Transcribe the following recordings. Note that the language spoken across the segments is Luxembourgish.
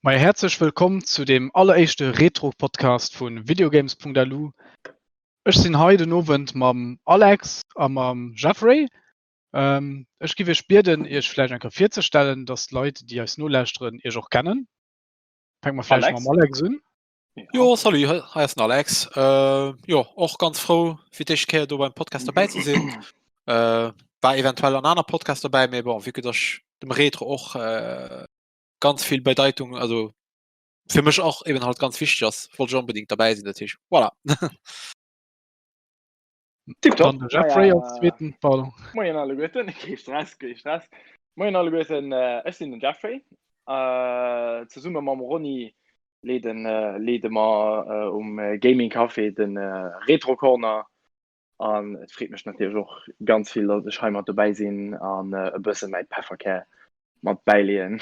Majo häerzlech wëllkomm zu deem alleréischte Retro-Podcast vu Videogames.lu. Ech sinn hei den Owend mam Alex a mam Jeffrey. Ech giff iech bieden iech vläicht eng Kéier virzestellen, dass d'Leit déi eis nolauschteren iech och kennen. Fänke mer vläicht mam Alex un. Jo salut, hei ass den Alex. Jo och ganz frou fir d'éischt Kéier do beim Podcast dobäi ze sinn. War eventuell an aner Podcasts dobäi, mee bon, vue que dass ech dem Retro och ganz vill Bedeitung, also fir mech och eben halt ganz wichteg ass, wollt ech onbedingt dabei sinn, dat heescht voilà. Dann de Jeffrey als zweeten, pardon. Moien alleguerten, kee Stress, kee Stress. Moien alleguerten, ech sinn den Jeffrey. Zesumme mam Ronny leeden, leede mer um Gaming Café de Retro Corner An et freet mech natierlech och ganz vill, datt ech hei mat dobäi sinn an e bësse mäi Pefferkär mat bäileeën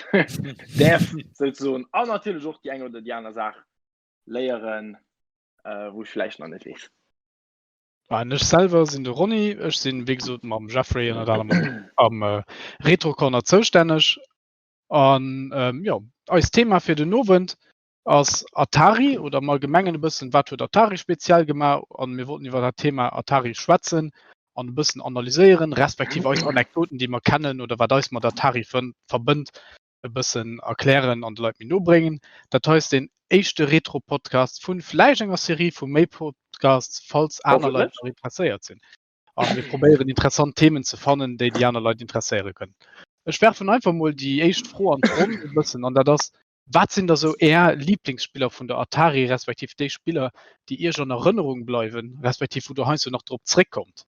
däerf, souzesoen. An natierlech och déi eng oder déi aner Saach léieren, wou ech vläicht nach net weess. An ech selwer sinn de Ronny. Ech sinn, wéi gesot, mam Jeffrey ënnert anerem am Retro Corner zoustänneg. An jo, eist Thema fir den Owend ass Atari oder am Allgemengen e bëssen, wat huet Atari speziell gemaach an mir wollten iwwer dat Thema Atari schwätzen an e bëssen analyséieren, respektiv eis Anekdoten, déi mer kennen oder wat eis mat Atari verbënnt, e bëssen erklären an de Leit méi no bréngen. Dat hei ass deen éischte Retro-Podcast vu vläicht enger Serie vu méi Podcasts, falls aner Leit nach interesséiert sinn. An mir probéieren interessant Themen ze fannen, déi déi aner Leit interesséiere kënnen. Ech werfen einfach mol déi éischt Fro an d'Ronn e bëssen an dat ass, Wat sinn da sou Är Liblingsspiller vun der Atari, respektiv déi Spiller, déi Iech an Erënnerung bleiwen, respektiv wou Der heiansdo nach drop zréckkommt?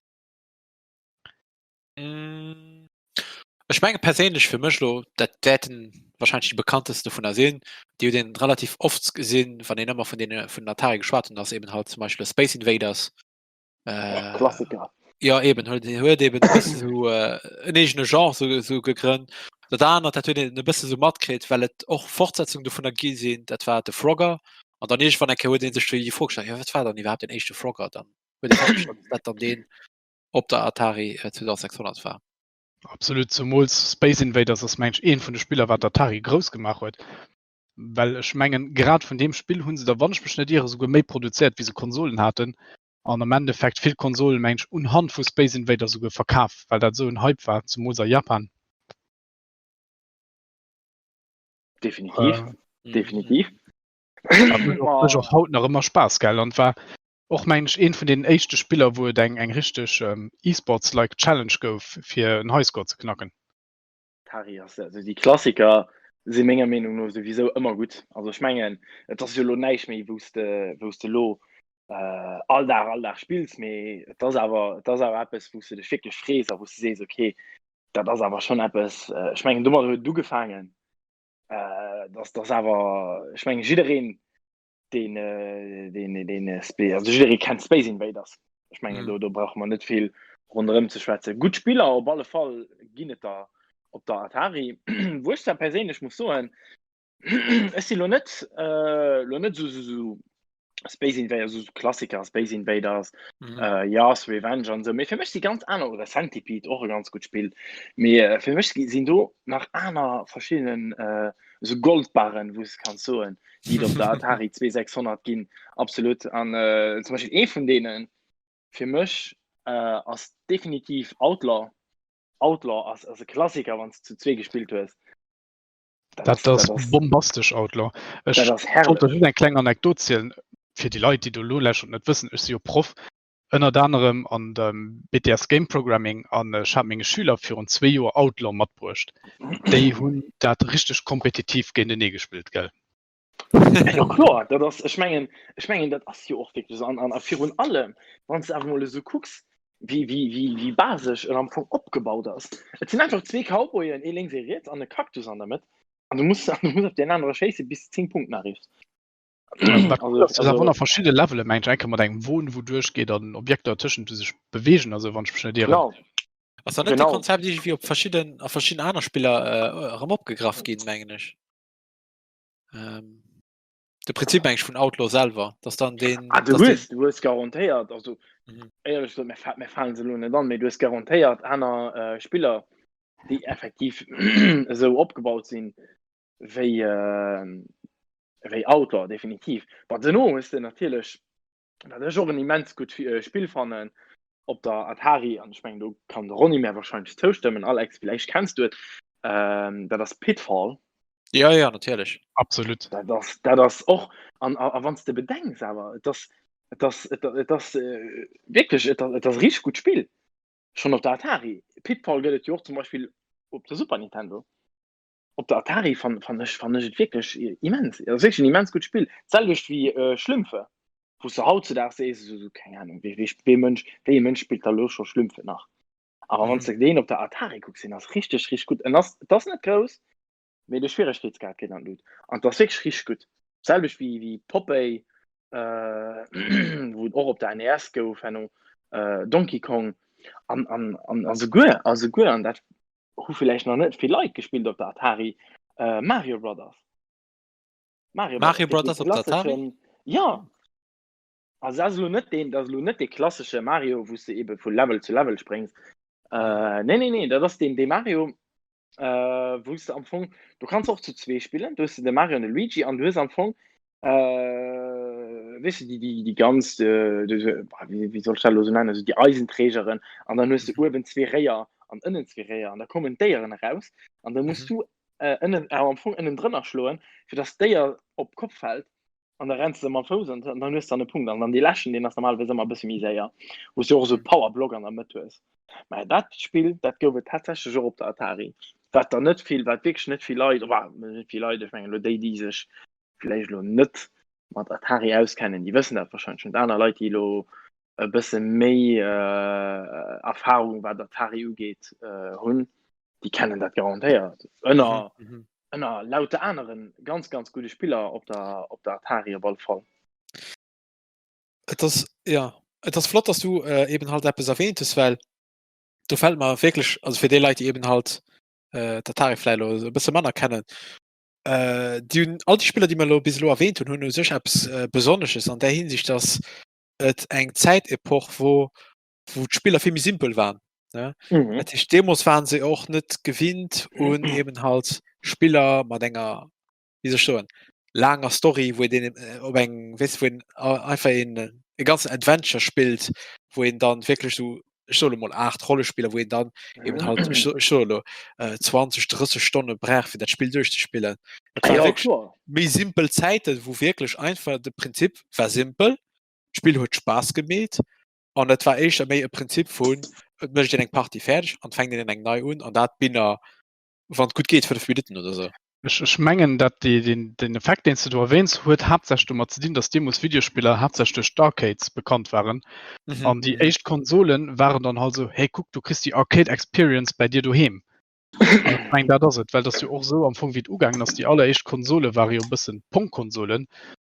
Ech menge perséinlech fir mech elo, dat wäerten wahrscheinlech déi bekanntest dovunner sinn, déi huet een relativ oft gesinn, wann een ëmmer vun deene vun den Atari geschwat hunn, ass eben halt zum Beispill Space Invaders. Äh, Klassiker. Ja eben huet huet eben e bësse sou äh, en eegene Genre sou, sou gegrënnt. Dat anert dat huet een e bësse sou matkritt, well et och Fortsetzung dovunner gi sinn, dat war de Frogger. An dann iergendwann eng Kéier huet ee sech déi Fro gestallt, jo wat war dann iwwerhaapt den éischte Frogger? Dann huet ee festgestallt, dass dat dann deen op der Atari 2600 war. Absolut, zumools Space Invaders ass mengen ech eent vun de Spiller wat Atari grouss gemaach huet. Well ech mengen grad vun deem Spill hu se der, wann ech mech net ieren, esouguer méi produzéiert wéi se Konsolen haten. An am Endeffekt vill Konsolen mengen ech unhand vu Space Invaders esouguer verkaf, well dat esou en Hype war, zumools a Japan. Definitiv, definitiv. Dat mécht och, mécht och haut nach ëmmer Spaass, gell? An war och mengen ech eent vun deenen éischte Spiller wou et eng eng richteg E-Sports-like Challenge gouf fir en Highscore ze knacken. Atari ass, also déi Klassiker si menger Meenung no souwisou ëmmer gutt. Also ech mengen, et ass jo elo näischt méi, wou s de, wou s de elo äh, all Dag, all Dag spills, mee et ass awer, et ass awer eppes, wou s de dech wierklech frees a wou s de sees, okay, dat ass awer schonn eppes, äh, ech mengen, domadder huet et ugefaangen, äh, dass dass awer, ech mengen, jiddereen, deen, äh, deen, deen, äh, Spe also jidderee kennt Space Invaders. Ech mengen, mm. do, do brauche mer net vill ronderëm ze schwätzen. Gutt Spiller op alle Fall ginn et der op der Atari. Wou ech zwar perséinlech muss soen, ech si lo net, äh, lo net so, so, so Space Invaders, so Klassiker, Space Invaders, mhm. äh, Yars Revenge an so. Mee fir mech si ganz aner oder Centipede och e ganz gut Spill. Mee äh, fir mech sinn do nach aner verschiedenen äh, so Goldbarren, wou s kanns soen, déi et op der Atari 2600 ginn. Absolut. An äh, zum Beispiel ee vun deenen fir mech äh, ass definitiv Outlaw. Outlaw ass, ass e Klassiker, wann s zu zwee gespillt hues. Dat, dat ass bombastesch Outlaw. Ech wollt der just eng kleng Anekdot zielen, fir déi Leit, déi do elo lauschteren, net wëssen, ech si jo Proff, ënnert anerem an dem BTS Game Programming an ech hat menge Schüler virun zwee Joer Outlaw matbruecht. Déi hunn dat richteg kompetitiv géintenee gespillt, gell? Jo kloer, dat ass, ech mengen, ech mengen dat ass jo och wierklech esou. An, an a virun allem, wann s de awer mol esou kucks, wéi, wéi, wéi, wéi basesch et am Fong opgebaut ass. Et sinn einfach zwee Cowboyen, ee lénks, ee riets an e Cactus an der Mëtt. An du muss, an du muss op deen anere schéisse bis de 10 Punkten erreechs. Also verschidde Levele meng ech enke mat engem Won wou duerchgeet an Objekter tëschent du sech beweegen also wann ech mech net ieren. Genau. Ass dat net de Konzept iergendwéi op verschidden a verschidden aner Spiller erëm opgegraff ginn mengen ech. Ähm, de Prinzip meng ech vun Outlaw selwer, dass dann den ah, du hues du hues garantéiert also mhm. éierlech gesot mir mir falen se elo net an, mee du hues garantéiert aner äh, Spiller déi effektiv esou opgebaut sinn. Wéi äh, wéi Outlaw definitiv. Bon duerno hues de natierlech, wat ech och en immens gutt äh, Spill fannen op der Atari, an ech mengen do kann de Ronny mär wahrscheinlech zoustëmmen, Alex villäicht kenns du et, ähm, dat ass Pitfall. Ja, ja, natierlech. Absolut. Dat ass, dat ass och, an, a, a wann s de bedenks awer, et ass, et ass, et, et ass äh, wierklech, et ass, et ass e richteg gutt Spill, schonn op der Atari. Pitfall gëtt et jo och zum Beispill op der Super Nintendo. Op der Atari fan fan ech fan ech et wierklech immens. Et ass wierklech en immens gutt Spill. D'selwecht wéi äh, Schlümpfe, wou s de hautzudaags sees, esou esou keng Ahnung, wéi wéi wee Mënsch wéi ee Mënsch spillt da lo scho Schlümpfe nach? Awer wann s de deen op der Atari kucks, deen ass richteg richteg gutt. En ass et ass net grouss, mee de Schwieregkeetsgrad geet an d'Lut an et ass wierklech richteg gutt. D'selwecht wéi wéi Popeye, äh, wou et och op der NES gouf herno, äh, Donkey Kong an an an a souguer a souguer an dat hu villäicht nach net vill Leit gespillt op der Atari, äh, Mario Brothers. Mario, Mario Brothers op der Atari? Ja. Also dat ass elo net deen, dat ass elo net dee klassesche Mario, wou s de ebe vu Level zu Level spréngs. Äh, nee, nee, nee, dat ass deen, dee Mario, äh, wou s de am Fong, du kanns och zu zwee spillen, du hues de Mario an de Luigi an du hues am Fong äh, weess de, déi, déi, déi ganz, äh, du, bah, wéi, wéi soll ech dat elo esou nennen, esou déi Eisenträgeren an dann hues de uewen zwee Réier an ënnen zwee Réier an da kommen d'Déieren eraus an da muss du äh, ënnen, awer am Fong ënnen drënner schloen, fir dass d'Déier op d'Kopp fält an da renns de mam Fouss an dann hues de dann e Punkt an dann dee leschten, deen ass normalerweis ëmmer e bësse méi séier, wou s du och esou e Powerblock an der Mëtt hues. Mä dat Spill, dat gouf et tatsächlech och op der Atari, wat der net vill, wat wierklech net vill Leit, enfin net vill Leit, ech mengen elo déi, déi sech vläicht elo net mat Atari auskennen, déi wëssen dat wahrscheinlech schon. Aner Leit, déi elo e bësse méi äh, Erfahrung wat Atari ugeet äh, hunn, déi kennen dat garantéiert. Ënner mhm, mhm. ënner lauter aneren ganz ganz gudde Spiller op der op der Atari op alle Fall. Et ass ja et ass flott, dass du äh, eben halt eppes erwähnt hues, well do fällt mer wierklech also fir déi Leit, déi eben halt äh, d'Atari vläicht elo e bësse manner kennen, äh, déi hunn all déi Spiller, déi mer elo bis elo erwähnt hunn, hunn u sech eppes äh, Besonnesches an där Hinsicht, dass et eng Zäitepoch wor, wou d'Spiller vill méi simpel waren. Ne? Mhm. Dat heescht, deemools waren se och net gewinnt un eben halt Spiller mat enger, wéi soll ech soen, laanger Story, wou een äh, op eng, weess wou een einfach een e ganzen Adventure spillt, wou een dann wierklech sou, ech soe lo mol 8 Rollespiller, wou een dann eben halt, ech so, ech soe lo, äh, 20, 30 Stonne brauch, fir dat Spill duerchzespillen. Dat Ah war ja, wierklech kloer. méi simpel Zäiten, wou wierklech einfach de Prinzip war simpel, d'Spill huet Spaass gemeet an et war éischter méi e Prinzip vun, et mécht een eng Partie fäerdeg an et fänkt een eng nei un an dat binner, wann et gutt geet, 5 Minutten oder sou. Ech, ech mengen, dat dee, deen, den Effekt, deen s de do erwähns, huet haaptsächlech domat ze dinn, datt deemools Videospiller haaptsächlech duerch d'Arcades bekannt waren. Mhm, An déi mhm. éischt Konsolen waren dann halt esou, hey kuck, du kriss déi Arcade Experience bäi dir doheem. An ech mengen, dat ass et, well dat ass jo och esou am Fong, wéi et ugaangen ass. Déi alleréischt Konsole ware jo e bëssen Pong-Konsolen.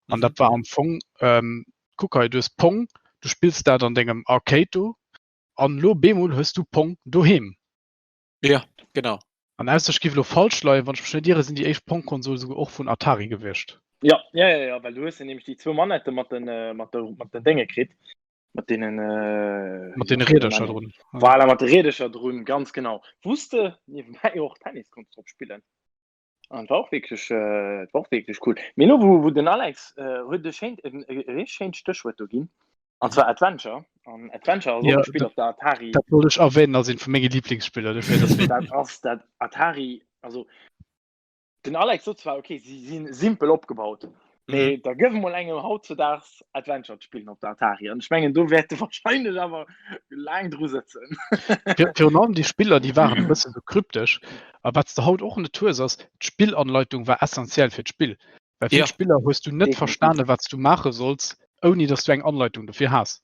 An Mhm. dat war am Fong, ähm, kuck hei, du hues Pong, du spills dat an dengem Arcade do, an elo bemol hues du Pong doheem. Ja, genau. An ausser ech giff elo falsch leien, wann ech mech net iere sinn déi éischt Pong-Konsole souguer och vun Atari gewiescht. Ja, ja, ja, ja, well du hues jo nämlech déi zwou Manette mat den, äh, mat de, mat den Dénge kritt, mat deenen, äh, Mat wéi deene soll ech dat Riedercher nennen? drun. Ja. Voilà, mat de Riedercher drun, ganz genau. Wou s de niewebäi och Tennis konns drop spillen. An war och wierklech, äh, war och wierklech cool. Mee elo wou, wou den Alex, äh, huet e schéint, e, e richteg schéint Stéchwuert do ginn, an zwar Adventure. An Adventure ass och Ja, e Spill dat, op der Atari. dat wollt ech erwähnen als eent vu menge Lieblingsspiller, dofir dass Dat ass dat Atari, also den Alex sot zwar, okay, si si simpel opgebaut, mee da gëff emol engem hautzudaags Adventure ze spillen op der Atari an ech mengen do wäert de wahrscheinlech awer laang dru sëtzen. Vir, virun allem déi Spiller, déi waren e bëssen sou kryptesch. A wat s de haut och net hues, ass, d'Spillanleitung war essentiell fir d'Spill. Well vill Ja. Spiller hues du net Definitiv. verstane wat s du maache solls, ouni datt s du eng Anleitung dofir has.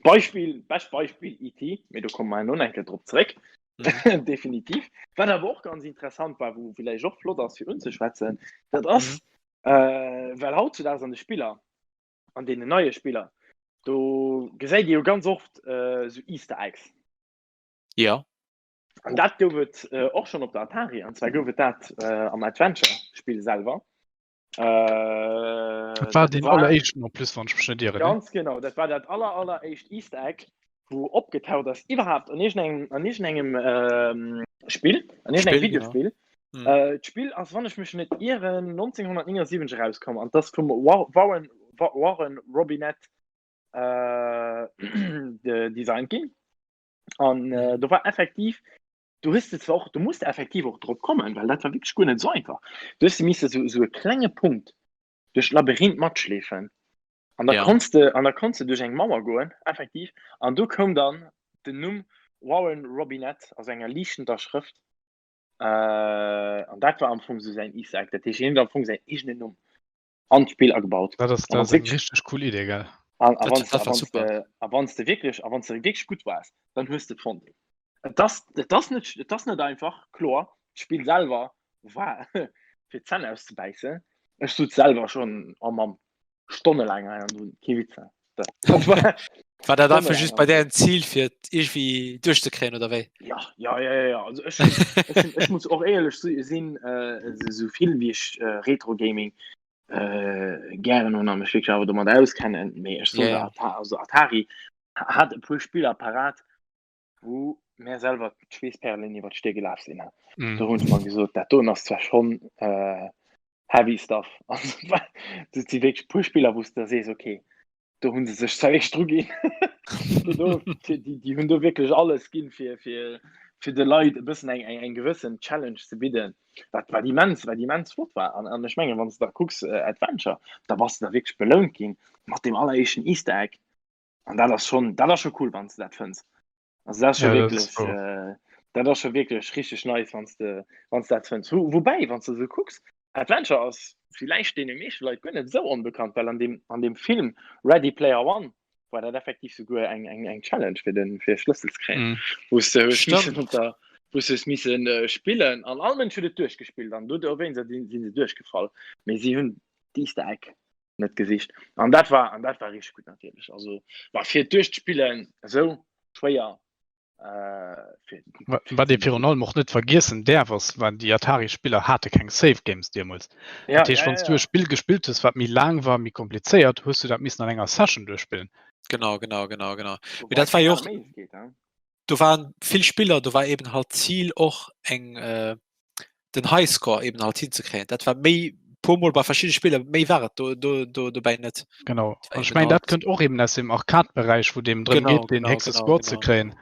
Beispill, bescht Beispill E.T., mee do komme mer herno nach eng Kéier drop zeréck. Mhm. Definitiv. Wat awer och ganz interessant war, wou villäicht och flott ass fir unzeschwätzen, dat ass, äh, well hautzudaags an de Spiller, an deenen neie Spiller, do gesäit ee jo ganz oft äh, sou Easter Eggs. Ja. An dat gouf et äh, och schonn op der Atari, an zwar gouf et dat äh, am Adventure-Spill selwer. Äh, Dat war deen alleréischten en plus, wann ech mech net ieren, ne? Ganz genau, dat war dat aller alleréischt Easter Egg, wou opgetaucht ass iwwerhaapt an iergendengem an iergendengem ähm, Spill, an iergendengem Spill, genau. Videospill. Mhm. Äh, d'Spill ass, wann ech mech net ieren, 1979 erauskomm an das vum Warren, Warren Robinett äh, designt ginn. An äh, mhm. do war effektiv du hues de zwar och du musst effektiv och drop kommen, well dat war wierklech guer net sou einfach. Du hues de misse sou sou e klenge Punkt duerch d'Labyrinth matschleefen an da ja. konns de an da konns de duerch eng Mauer goen effektiv an do koum dann den Numm Warren Robinett a senger liichtender Schrëft äh, an dat war am Fong sou säin Easter Egg. Dat heescht hien huet am Fong säin eegenen Numm an d'Spill agebaut. Dat ass, dat ass eng richteg cool Idee, gell? An, a wann du, a wann du wierklech, a wann du wierklech gutt waars, dann hues du et fonnt. Et ass, et ass net, et ass net einfach, kloer. D'Spill selwer war fir d'Zänn auszebäissen. Ech sot selwer schonn, oh Mamm, stonnelaang hei an drun, kee Witz. Dat war, war dat einfach just bei där en Zil fir et iergendwéi duerchzekréien oder wéi? Ja, ja, ja, ja, ja. Also ech, ech, ech, ech muss och éierlech sinn, äh, esou vill wéi ech äh, Retro-Gaming äh, gären hunn a mech wierklech awer domat auskennen, mee ech soen yeah. also Atari hat e puer Spiller parat, wou mär selwer d'Schweessperlen iwwer d'Stir gelaf sinn. Mm. Do hunn ech mer gesot, dat doen ass zwar schonn äh, heavy stuff. Also, dat si wierklech puer Spiller, wou s de da sees, okay, do hunn se sech zwar wierklech dru ginn. do, déi, déi hunn do wierklech alles ginn, fir, fir, fir de Leit e bëssen eng, eng, eng gewëssen Challenge ze bidden, wat, wat immens, wat immens flott war. An, an ech mengen, wann s de da kucks, äh, Adventure, da bass de da wierklech belount ginn mat deem alleréischten Easter Egg. An dat ass schon, dat ass schon cool, wann du dat fënns. Also dat ass schon ja, wirklich, das äh, dat ass schon wirklich richtig nice, wann du, wann du dat fënns. Wo, wobei, wann du so kucks, Adventure ass vielleicht deene meeschte Leit guer net esou onbekannt, well an dem, an dem Film Ready Player One war dat effektiv souguer eng, eng, eng Challenge fir den fir Schlëssel ze kréien. Mm. Wou du hues missen op der wou du hues missen äh, spillen an all Mënsch huet et duerchgespillt an do dowéinst sinn se duerchgefall. Mee si hunn d'Easter Egg net gesicht an dat war an dat war richtig gut natierlech also war fir duerchspillen esou schwéier äh, fir, wat ee virun allem och net vergiessen däerf ass waren déi Atari Spiller hate keng Save Games deemools. Ja, dat heescht ja, wann ja, du e Spill gespillt hues wat méi laang war méi komplizéiert hues du dat missen an enger Session duerchspillen. Genau genau genau genau. Mee dat war jo och do waren vill Spiller, do war eben halt d'Zil och eng äh, den Highscore eben halt hinzekréien. Dat war méi puer Mol bei verschiedene Spiller, méi war et do, do, do dobäi net. Genau. An ech mengen dat kënnt och eben aus dem Arcade-Beräich, wou dem drëm geet, den héchste Score ze kréien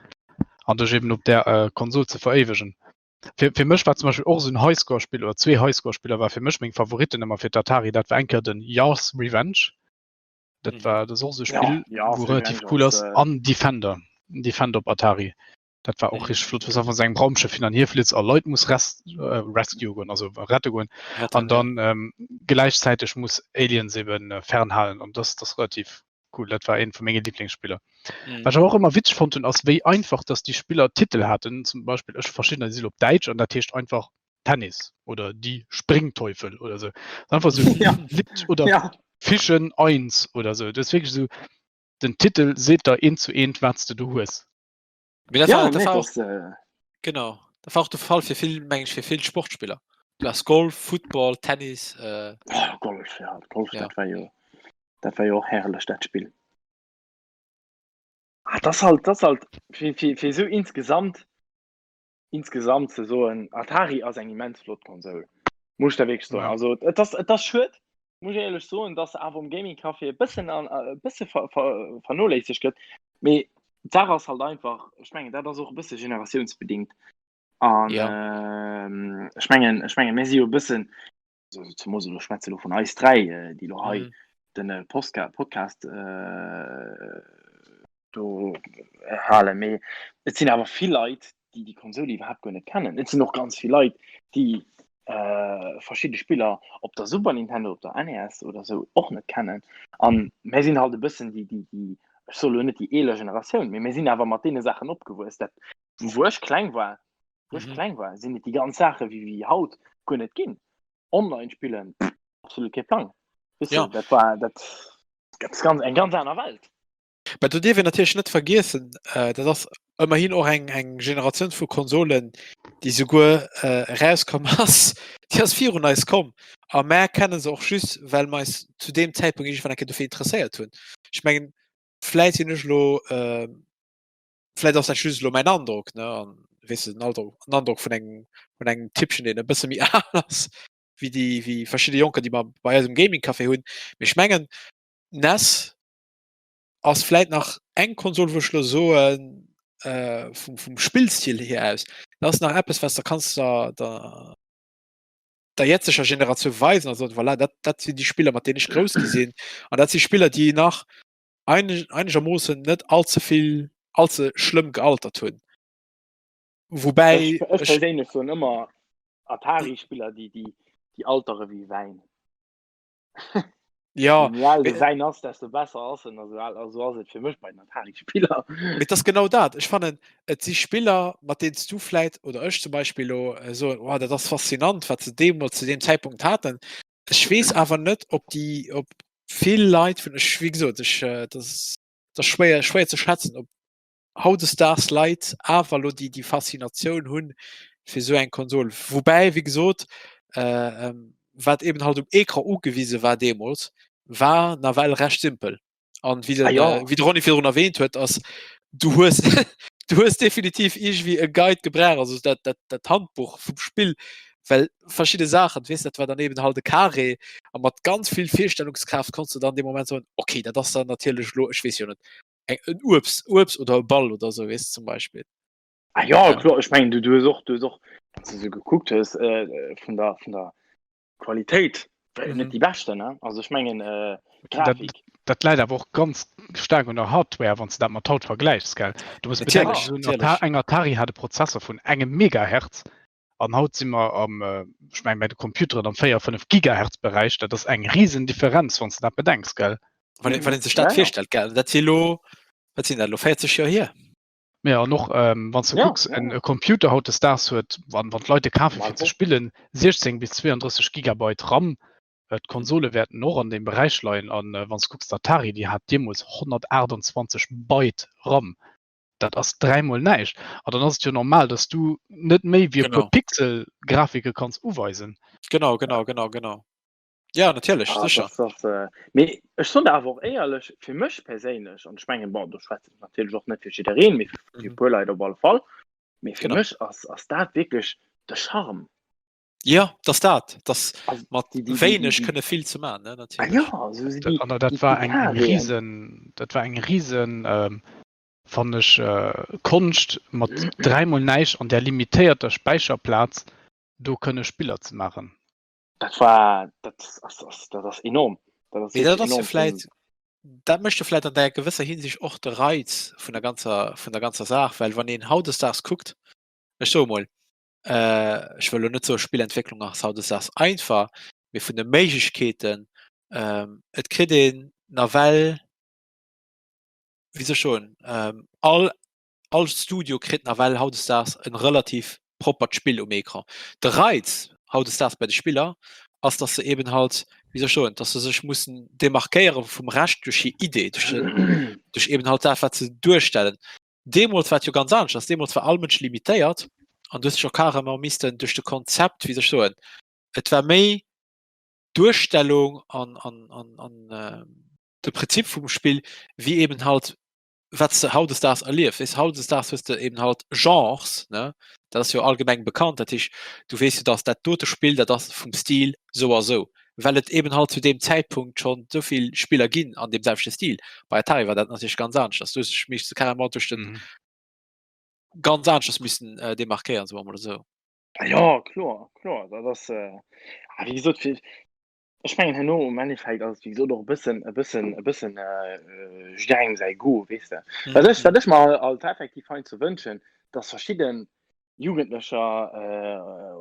an dech eben op där äh, Konsol ze veréiwegen. Fir, fir mech war zum Beispill och esou en Highscore-Spill oder zwee Highscore-Spiller war fir mech meng Favoritten ëmmer fir d'Atari. Dat war eng Kéier den Yars Revenge. Dat mhm. war das och so Spiel ja, ja, wo relativ cool ass äh... an Defender Defender op Atari. Dat war och mhm. richtig flott was einfach engem Raumschiff hin an hierflitz a Leit muss rest, äh, rescue goen also rette goen an dann ähm, gleichzeitig muss Aliens eben äh, fernhalen an das das relativ cool. Dat war een vu menge Lieblingsspieler. Mhm. Was ich auch immer witzig fand ass wéi einfach dass die Spieler Titel hatten zum Beispiel ech verschiedene si op Däitsch an dat heescht einfach Tennis oder die Springteufel oder so. Einfach so ja. oder ja. Fischen 1 oder so. Das ist wirklich so den Titel seet der eent zu eent wat du du hues. Mee dat ja, war, dat war auch, äh... genau dat war auch de Fall fir vill meng ech fir vill Sportspiller. Du hast Golf, Football, Tennis. Äh... Oh, Golf ja, Golf ja. Dat war jo dat war jo och herrlech dat Spill. Ah, das halt das halt fir, fir, fir so insgesamt insgesamt ze soen, Atari ass eng immens flott Konsol. Muss ech der wierklech soen. Ja. Also et ass, et ass schued, muss ech éierlech soen, dass se awer um Gaming Café e bëssen an e bësse ver, ver, vernoléissegt gëtt. Mee d'Saach ass halt einfach, ech mengen, dat ass och e bësse generatiounsbedingt. An ja. ähm, ech mengen, ech mengen, mir si jo e bëssen, also zemoos elo schwätze lo vun eis dräi, äh, déi lo hei mhm. den äh, Postka Podcast äh, do äh, halen. Mee et sinn awer vill Leit, déi déi Konsol iwwerhaapt guer net kennen. Et sinn och ganz vill Leit, déi äh, verschidde Spiller op der Super Nintendo, op der NES oder sou och net kennen. An mir sinn halt e bëssen déi, déi, déi, ech soe lo net déi eeler Generatioun, mee mir sinn awer mat deene Saachen opgewuess. Dat, wou ech kleng war, wou ech mhm. kleng war, sinn et déi ganz Saache wéi wéi haut guer net ginn. Online spillen, absolut kee Plang. Weißt ja. du, dat war dat ganz, ganz, eng ganz aner Welt. Mä do dierf een natierlech net vergiessen, äh, dat ass ëmmerhin och eng, eng Generatioun vu Konsolen, déi souguer äh, erauskomm ass, déi ass virun eis komm. A mär kenne se och just, well mer eis zu deem Zäitpunkt iergendwann eng Kéier dofir interesséiert hunn. Ech mengen, vläit sinn ech elo, äh, vläit ass dat just elo mäin Androck, ne, an. weess de, den Androck, den Androck vun engem, vun engem Typpchen, deen e bësse méi al ass wéi déi, wéi verschidde Jonker, déi mer bei eis um Gaming Café hunn. Mee ech mengen, NES ass vläit nach eng Konsol, wou ech elo soen, äh, vum, vum Spillstil hier aus, dat ass nach eppes, wat s de kanns der, der, der jetzeger Generatioun weisen a soen, voilà, dat, dat sinn déi Spiller, mat deenen ech grouss gi sinn. An dat si Spiller, déi nach einig, einegermoossen net allze vill, allze schlëmm gealtert hunn. Woubäi Ech, ech perséinlech soen ëmmer Atari-Spiller, déi, déi, déi altere wéi Wäin. Ja, Wéi al de Wäin ass, desto besser ass en. Also, also ass et fir mech bei den Atari-Spiller. Mee et ass genau dat. Ech fannen, et si Spiller, mat deenen s du vläit, oder ech zum Beispill elo, soen, oh, dat ass faszinant, wat se deemools zu deem Zäitpunkt haten. Ech weess awer net, ob déi, ob vill Leit vun, ech, wéi gesot, ech, dat ass, dat ass schwéier, schwéier ze schätzen, ob hautdesdaags Leit awer elo déi, déi Faszinatioun hunn fir esou eng Konsol. Woubäi, wéi gesot, wat eben halt um Ecran ugewise war deemools, war nawell recht simpel. An wéi den, ah, ja. äh, wéi de Ronny virdrun erwähnt huet, ass du hues du hues definitiv iergendwéi e Guide gebraucht, also dat, dat, dat Handbuch vum Spill, well verschidde Saachen, weess dat war dann eben halt e Carré a mat ganz vill Virstellungskraaft konntest du dann dee Moment soen, okay, dat ass dann natierlech elo, ech weess jo net, eng en Uebst, Uebst oder e Ball oder sou, weess zum Beispill. Ah ja, ja. klar, ech mengen du, du hues och, du hues och, wann du se gekuckt hues, äh, vun der, vun der Qualitéit, war jo net déi beschten, ne? Also ech mengen, äh, Dat, Grafik. dat läit awer och ganz staark un der Hardware, wann s de dat mat haut vergläichs, gell? Du muss bedenken, Natierlech, esou en natierlech. Ata eng Atari hat e Prozessor vun engem Megahertz an haut si mer am, ech mengen bei de Computeren am 4, 5 Gigahertz Beräich. Dat ass eng risen Differenz, wann s de dat bedenks, gell? Wann een, wann een sech dat Ja, ja. virstellt, gell? Dat si lo, wat sinn dat elo, 40 Joer hier? Ja, an och ähm, wann du Ja, kucks, ja, en ja. e Computer hautdesdaags huet, wann, wann d'Leit e kafe Normal fir ze och. spillen, 16 bis 32 Gigabyte RAM. Äh, D'Konsole wäerten och an deem Beräich leien. An äh, wann du kucks, d'Atari, déi hat deemools 128 Byte RAM. Dat ass dräimol näischt. An dann ass et jo normal, dass du net méi wéi e puer Genau. Pixel Grafike kanns uweisen. Genau, genau, genau, genau. Ja, natierlech, Ah, sécher. das, das, äh, mee ech soen der awer och éierlech, fir mech perséinlech, an ech mengen, bon, do schwätze ech natierlech och net fir jiddereen, mee fir e Mhm. puer Leit op alle Fall, mee fir Genau. mech ass, ass dat wierklech de Charme. Ja, dass dat, dass Also mat déi, déi, déi, déi, wéineg déi, kënne vill ze maachen, ne, ah natierlech. ja, also Dat, déi, an dat déi, war déi eng, eng Carréen. riesen, dat war eng riesen, ähm, fannen ech, äh, Konscht, mat dräimol näischt an där limitéierter Späicherplaz do kënne Spiller ze maachen. Dat war, dat ass, ass, dat ass enorm. Dat ass Mee dat wierklech ass jo enorm. vläit, dat mécht jo vläit an der gewësser Hinsicht och de Reiz vun der ganzer, vun der ganzer Saach, well wann een hautdesdaags kuckt, ech soe mol, äh, ech wëll elo net soe Spillentwécklung ass hautdesdaags einfach, mee vun de Méiglechkeeten, ähm, et kritt een nawell, wéi soll ech soen, ähm, all all Studio kritt nawell hautdesdaags en relativ proppert Spill um Ecran. De Reiz hautdesdaags bei de Spiller ass, dass se eben halt, wéi soll ech soen, dass se sech mussen demarkéiere vum Rescht duerch hir Idee, duerch den, duerch eben halt dat, wat se duerstellen. Deemools war et jo ganz aneschters. Deemools war all Mënsch limitéiert an du hues dech och carrement missten duerch de Konzept, wéi soll ech soen, et war méi d'Duerstellung an, an, an, an de Prinzip vum Spill, wéi eben halt wat s de hautdesdaags erliefs. Weess, hautdesdaags hues de eben halt Genres, ne? Dat ass jo allgemeng bekannt. Dat heescht, du weess jo, dass dat dote Spill, dat ass vum Stil sou a sou, well et eben halt zu deem Zäitpunkt schonn esou vill Spiller ginn an deem selwechte Stil. Bei Atari war dat natierlech ganz aneschters. Du hues dech meeschtens carrément duerch den Mhm. ganz aneschters missen äh, demarkéieren, soe mer mol esou. Ah ja, kloer, kloer. Dat ass, äh, ah, wéi gesot, fir, Ech mengen herno um Endeffekt ass et wéi gesot och e bëssen e bëssen e bëssen jidderengem säi Goût, weess de. Wat ech wat ech mer alt effektiv hei ze wënschen, datt verschidde Jugendlecher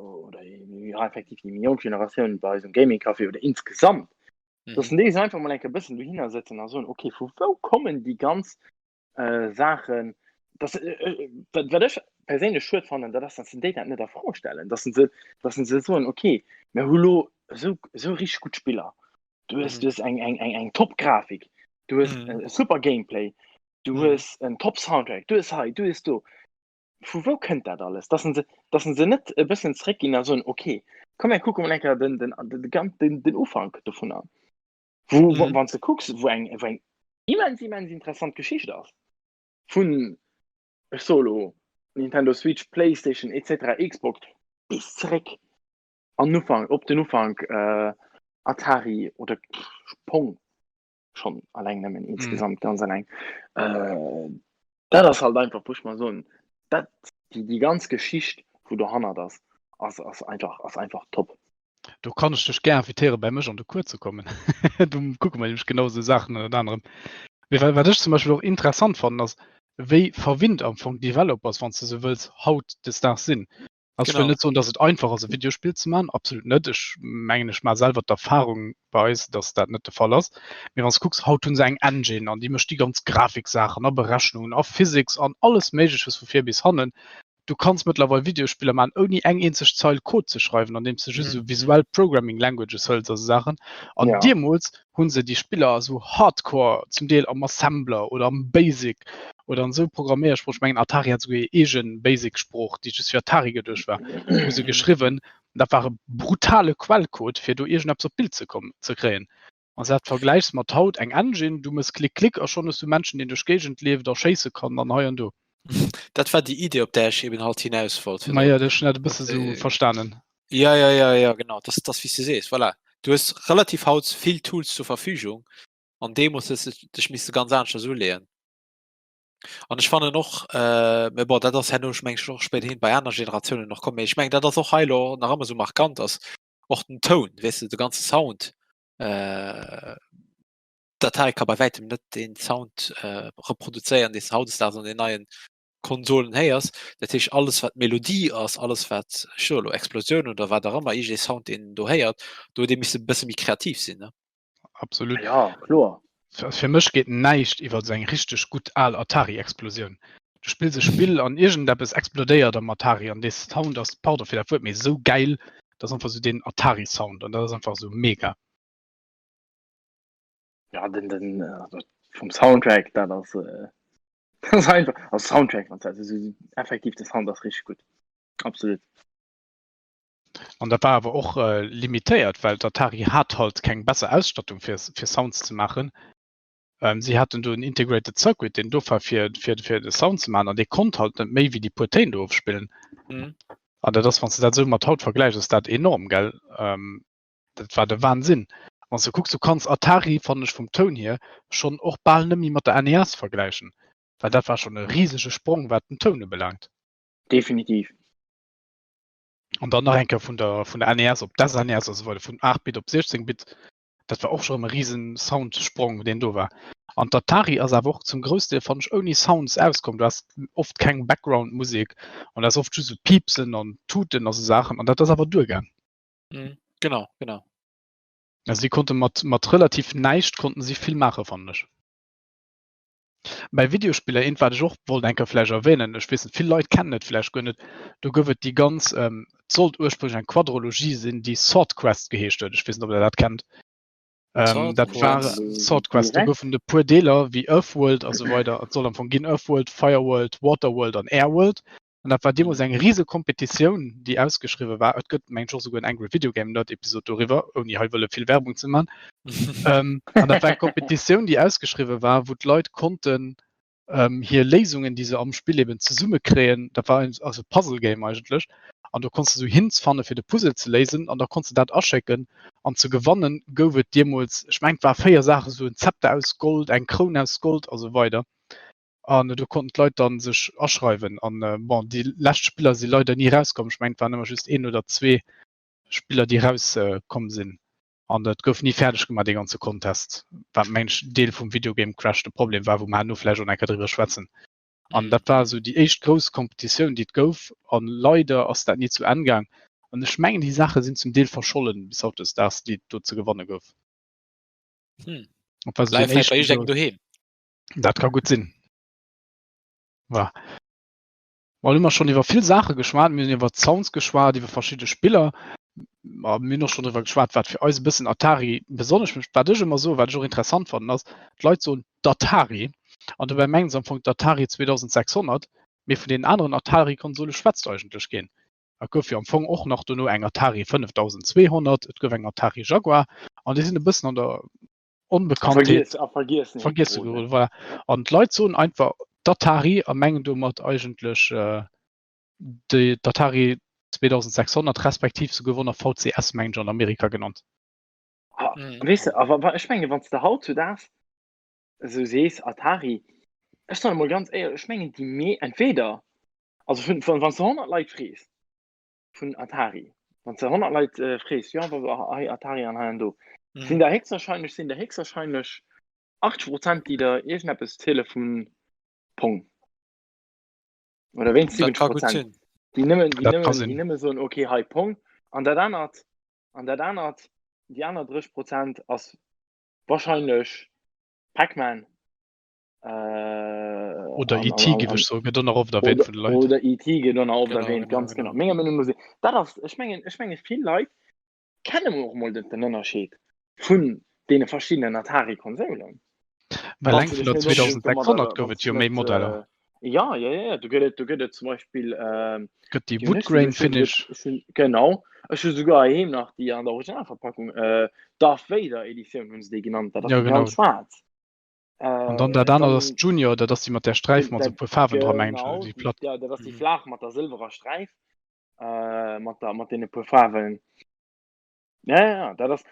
oder jo effektiv déi méi jonk Generatioun bei eis um Gaming Café oder insgesamt, datt déi sech einfach mol eng Kéier e bëssen dohinner sëtzen a soen, okay, vu wou kommen déi ganz Saachen, dass, wat, wat ech perséinlech schued fannen, dat ass, dass se déi dat net a Fro stellen, dass se, dass se soen, okay, mir hu lo esou, esou richteg gutt Spiller, du hues, du hues eng, eng, eng, eng top Grafik, du hues e super Gameplay, du hues en top Soundtrack, du hues hei, du hues do. Vu wou kënnt dat alles? Dass se, dass se net e bëssen zréckginn a soen, okay, komm mir kucke mol eng Kéier den, den, den, den, den Ufank dovunner. Wou, mhm. wann du kucks, wou eng, wou eng immens, immens interessant Geschicht ass. Vun, ech so lo, Nintendo Switch, Playstation etc. Xbox bis zeréck an Ufank op den Ufank äh, Atari oder Pong schon alleng nëmmen mm. insgesamt mm. ganz alleng äh, dat ass halt einfach wou ech mal soen dat déi déi ganz Geschicht wou dohannert ass ass ass einfach ass einfach top. Do kann ech dech gär invitéiere bei mech an de Cours ze kommen. Do kucke mer nämlech genau esou Saachen ënnert anerem. Mee wat, wat ech zum Beispill och interessant fannen ass, wéi verwinnt am Fong d'Developers, wann s de sou wëlls, hautdesdaags sinn. Also ech wëll net soen, datt et einfach ass e Videospill ze maachen, absolut net. Ech mengen ech maache selwer d'Erfarung bei eis, datt dat net de Fall ass. Mee wann s de kucks, haut hu se eng Engine an déi mécht déi ganz Grafiksaachen a Berechnungen a Physics an alles Méigleches vu vir bis hannen. Du kanns mëttlerweil Videospiller maachen ouni eng eenzeg Zeil Code ze schreiwen, andeems de just esou visuell Programming Languages hëls a sou Saachen. An Ja. deemools hu se déi Spiller esou hardcore, zum Deel am Assembler oder am Basic oder an esou Programméiersprooch, ech mengen Atari hat esouguer hir eege Basic-Sprooch, déi just fir Atari geduecht war, hu se geschriwwen. Dat war e brutale Quellcode, fir do iergendeppes op d'Bild ze kommen, ze kréien. Wann s de dat vergläichs mat haut, eng Engine, du mëss Klick, Klick a schonn hues du Menschen, deen duerch d'Géigend leeft a schéisse kann an hei an do. Dat war déi Idee, op där ech eben halt hinaus wollt. Maja, ech hunn dat e bësse sou verstanen. Ja, ja, ja, ja, genau. Das, das wéi s de sees, voilà. Du hues relativ haut vill Tools zur Verfügung an deemools hues de dech misse ganz aneschters uleeën. An ech fannen och, äh, mä bon, dat ass herno, ech mengen, och spéiderhin bei aner Generatiounen nach komm, mee ech mengen, dat ass och hei elo nach ëmmer sou markant, ass och den Toun, weess de, de ganze Sound. Äh, d'Atari ka bei wäitem net den Sound äh, reproduzéieren, dee s de hautdesdaags an den neien Konsolen héiers. Dat heescht, alles wat Melodie ass, alles wat, ech soe lo, Explosioun oder wat och ëmmer, iergendee Sound, deen een do héiert, do huet ee misse e bësse méi kreativ sinn, ne? Absolut. Ja, kloer. Fir mech geet näischt iwwer esou eng richteg gutt al Atari-Explosioun. Du spills e Spill an iergendeppes explodéiert am Atari an dee Sound ass, pardon fir dat Wuert, mee esou gäil. Dat ass einfach esou deen Atari-Sound an dat ass einfach esou mega. Ja, den, den, also vum Soundtrack, dat ass, äh, dat ass einfach, also Soundtrack, wann also effektiv de Sound ass richteg gutt. Absolut. An dat war awer och äh, limitéiert, well d'Atari hat halt keng besser Ausstattung fir, fir Sounds ze maachen. Ähm, si haten do en Integrated Circuit, deen do war fir, fir, fir de Sound ze maachen an dee konnt halt net méi wéi déi puer Téin do ofspillen. Mhm. An dat ass, wann s de dat esou mat haut vergläichs, ass dat enorm, gell? Ähm, dat war de Wahnsinn. Wann s de kucks, du kanns Atari, fannen ech vum Toun hier, schonn och bal net méi mat der NES vergläichen, well dat war schonn e risege Sprong, wat den Toun ubelaangt. Definitiv. An dann nach eng Kéier vun der, vun der NES op d'SNES a sou weider, vun 8 Bit op 16 Bit, dat war och scho rëm e risen Soundsprong, deen do war. An d'Atari ass awer och zum Groussdeel, fannen ech, ouni Sounds auskomm. Du has oft keng Background-Musek an du has oft just sou Piepsen an Tuten a sou Saachen an dat ass awer duergaang. Mhm, genau, genau. Also si konnte mat, mat relativ näischt konnten si vill maachen, fannen ech. Bei Videospiller, eent wat ech och wollt eng Kéier vläicht erwähnen, ech weess net, vill Leit kennen et vläicht guer net, do gouf et déi ganz, et sollt ursprünglech eng Quadrologie sinn, déi Sword Quest geheescht huet. Ech weess net, ob Der dat kennt. Dat war Sword Quest, do goufen et e puer Deeler wéi Earthworld a sou weider. Et soll am Fong ginn Earthworld, Fireworld, Waterworld an Airworld. An dat war deemools eng rise Kompetitioun, déi ausgeschriwwe war. Et gëtt, mengen ech, och souguer en Angry Video Game Nerd Episod doriwwer, ouni hei wëlle vill Werbung ze man. ähm, an dat war eng Kompetitioun, déi ausgeschriwwe war, wou d'Leit konnten ähm, hir Léisungen, déi se am Spill eben zesummekréien, dat war ein, also Puzzle Game eigentlech, an do konntest du sou Hints fanne fir de Puzzle ze léisen an da konntest du dat aschécken an ze gewannen gouf et deemools, ech mengen, et war 4 Saachen, sou en Zepter aus Gold, eng Kroun aus Gold a sou weider. An do konnten d'Leit dann sech aschreiwen. An bon, déi lescht Spiller si leider ni erauskomm. Ech mengen, et waren ëmmer just een oder zwee Spiller, déi erauskomm sinn. An et gouf ni fäerdeg gemaach, dee ganze Contest, wat mengen ech Deel vum Videogame Crash de Problem war, wou mer herno vläicht och nach eng Kéier driwwer schwätzen. An dat war esou déi éischt grouss Kompetitioun, déi et gouf. An leider ass dat ni zu Enn gaang. An ech mengen, déi Saache sinn zum Deel verschollen bis hautdesdaags, déi et do ze gewanne gouf. Hm. Dat war esou deen Läit vläicht bei éischten iergendengem doheem. Dat ka gutt sinn. Voilà. Mal hu mer schonn iwwer vill Saache geschwat. Mir hunn iwwer Sounds geschwat, iwwer verschidde Spiller. Ma mir hunn och schonn driwwer geschwat, wat fir eis e bëssen Atari besonnesch mécht. Wat ech ëmmer soen, wat ech och interessant fannen, ass, d'Leit soen d'Atari an dobäi mengen se am Fong d'Atari 2600, mee vun deenen aneren Atari-Konsole schwätzt eigentlech keen. Et gouf jo am Fong och nach dono eng Atari 5200, et gouf eng Atari Jaguar an déi sinn e bëssen an der Onbekanntheet a Vergiessenheet vergiesse geroden. Voilà. An d'Leit soen einfach d'Atari a mengen domat eigentlech äh, déi d'Atari 2600 respektiv souguer wor nach VCS mengen ech an Amerika genannt. Ah, mhm. Weess de, awer ech menge wann s de haut zu daags esou sees Atari, ech soen emol ganz éierlech, ech mengen déi mee entweder also vun wann s de 100 Leit frees vun Atari, wann s de 100 Leit äh, frees, ja hei Atari an hei an do, mhm. sinn der héchstwahrscheinlech sinn der héchstwahrscheinlech 80 Prozent, déi der iergendeppes ziele vun Pong. Oder wéinst 70 Prozent. Déi nëmmen, déi nëmmen, déi nëmme soen, okay, hei Pong. An dat anert, an dat anert, déi aner 30 Prozent ass wahrscheinlech Pac-Man. Äh, oder ET gi ech so gëtt och oft erwähnt vun de Leit. Oder ET gëtt och oft erwähnt, ganz genau. Menger Meenung no sinn dat ass, ech mengen, ech menge vill Leit kennen och mol den Ënnerscheed vun deene verschiddenen Atari-Konsolen. Well eng vun der 2600 gouf et jo méi Modeller. Ja, ja, ja, do gëtt et, do gëtt et zum Beispill ähm, gëtt déi Woodgrain Finish. Genau, ech hu souguer heiheem nach déi an der Originalverpackung, äh, Darth Vader Editioun hunn se déi genannt, dat ass ja, genau. ganz schwaarz. Äh, an dann dat anert ass Junior, dat ass déi mat der Sträif mat sou puer Faarwen dra mengen ech, déi platt. Ja, dat ass déi flaach mat der sëlwerer Sträif, äh, mat der, mat deene puer Faarwen. Ja, ja, ja, dat ass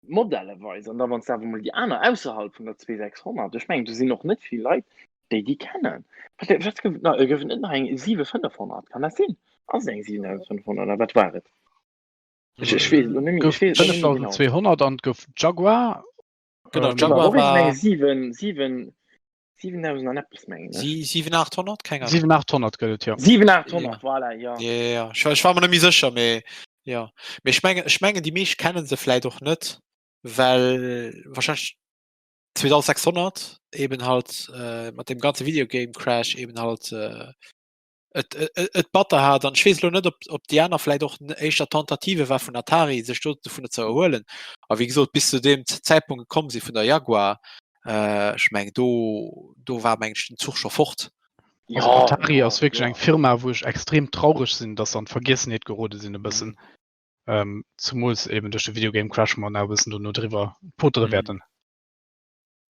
modelleweis. An da wann s de awer mol déi aner ausserhalb vun der 2600, ech mengen do sinn och net vill Leit, déi déi kennen. Wat wat gouf et nach? Gouf et net nach eng 7500? Kann dat sinn? Ass et eng 7500 oder wat war et? Ech, ech weess et elo net méi, Gouf ech weess et elo net méi genau. 5200 an et gouf Jaguar. Genau, Ähm, Jaguar War och war eng 7, 7, 7000 an eppes mengen ech. Sie, 7800? Keng Ahnung. 7800 gëtt et jo. 7800, voilà, ja. Ja, ja, ja. Ech, ech war mir net méi sécher, mee ja. Mee ech mengen, ech mengen, déi meescht kennen se vläit och net, well wahrscheinlech 2600 eben halt äh, mat dem ganze Videogame Crash eben halt äh, et, et, et batter hat. An ech weess elo net, ob, ob déi aner vläit och éischter Tentative war vun Atari, sech do dovunner ze erhuelen. A wéi gesot, bis zu deem Zäitpunkt gekomm si vun der Jaguar, äh, ech meng do, do war meng ech den Zuch scho fort. Also Ja, Atari ja, ass wierklech ja. eng Firma, wou ech extrem traureg sinn, dass se an d'Vergiessenheet gerode sinn e bëssen. Ähm, zumools eben duerch de Videogame Crash, wou mer nach e bëssen dono driwwer potere Mhm. wäerten.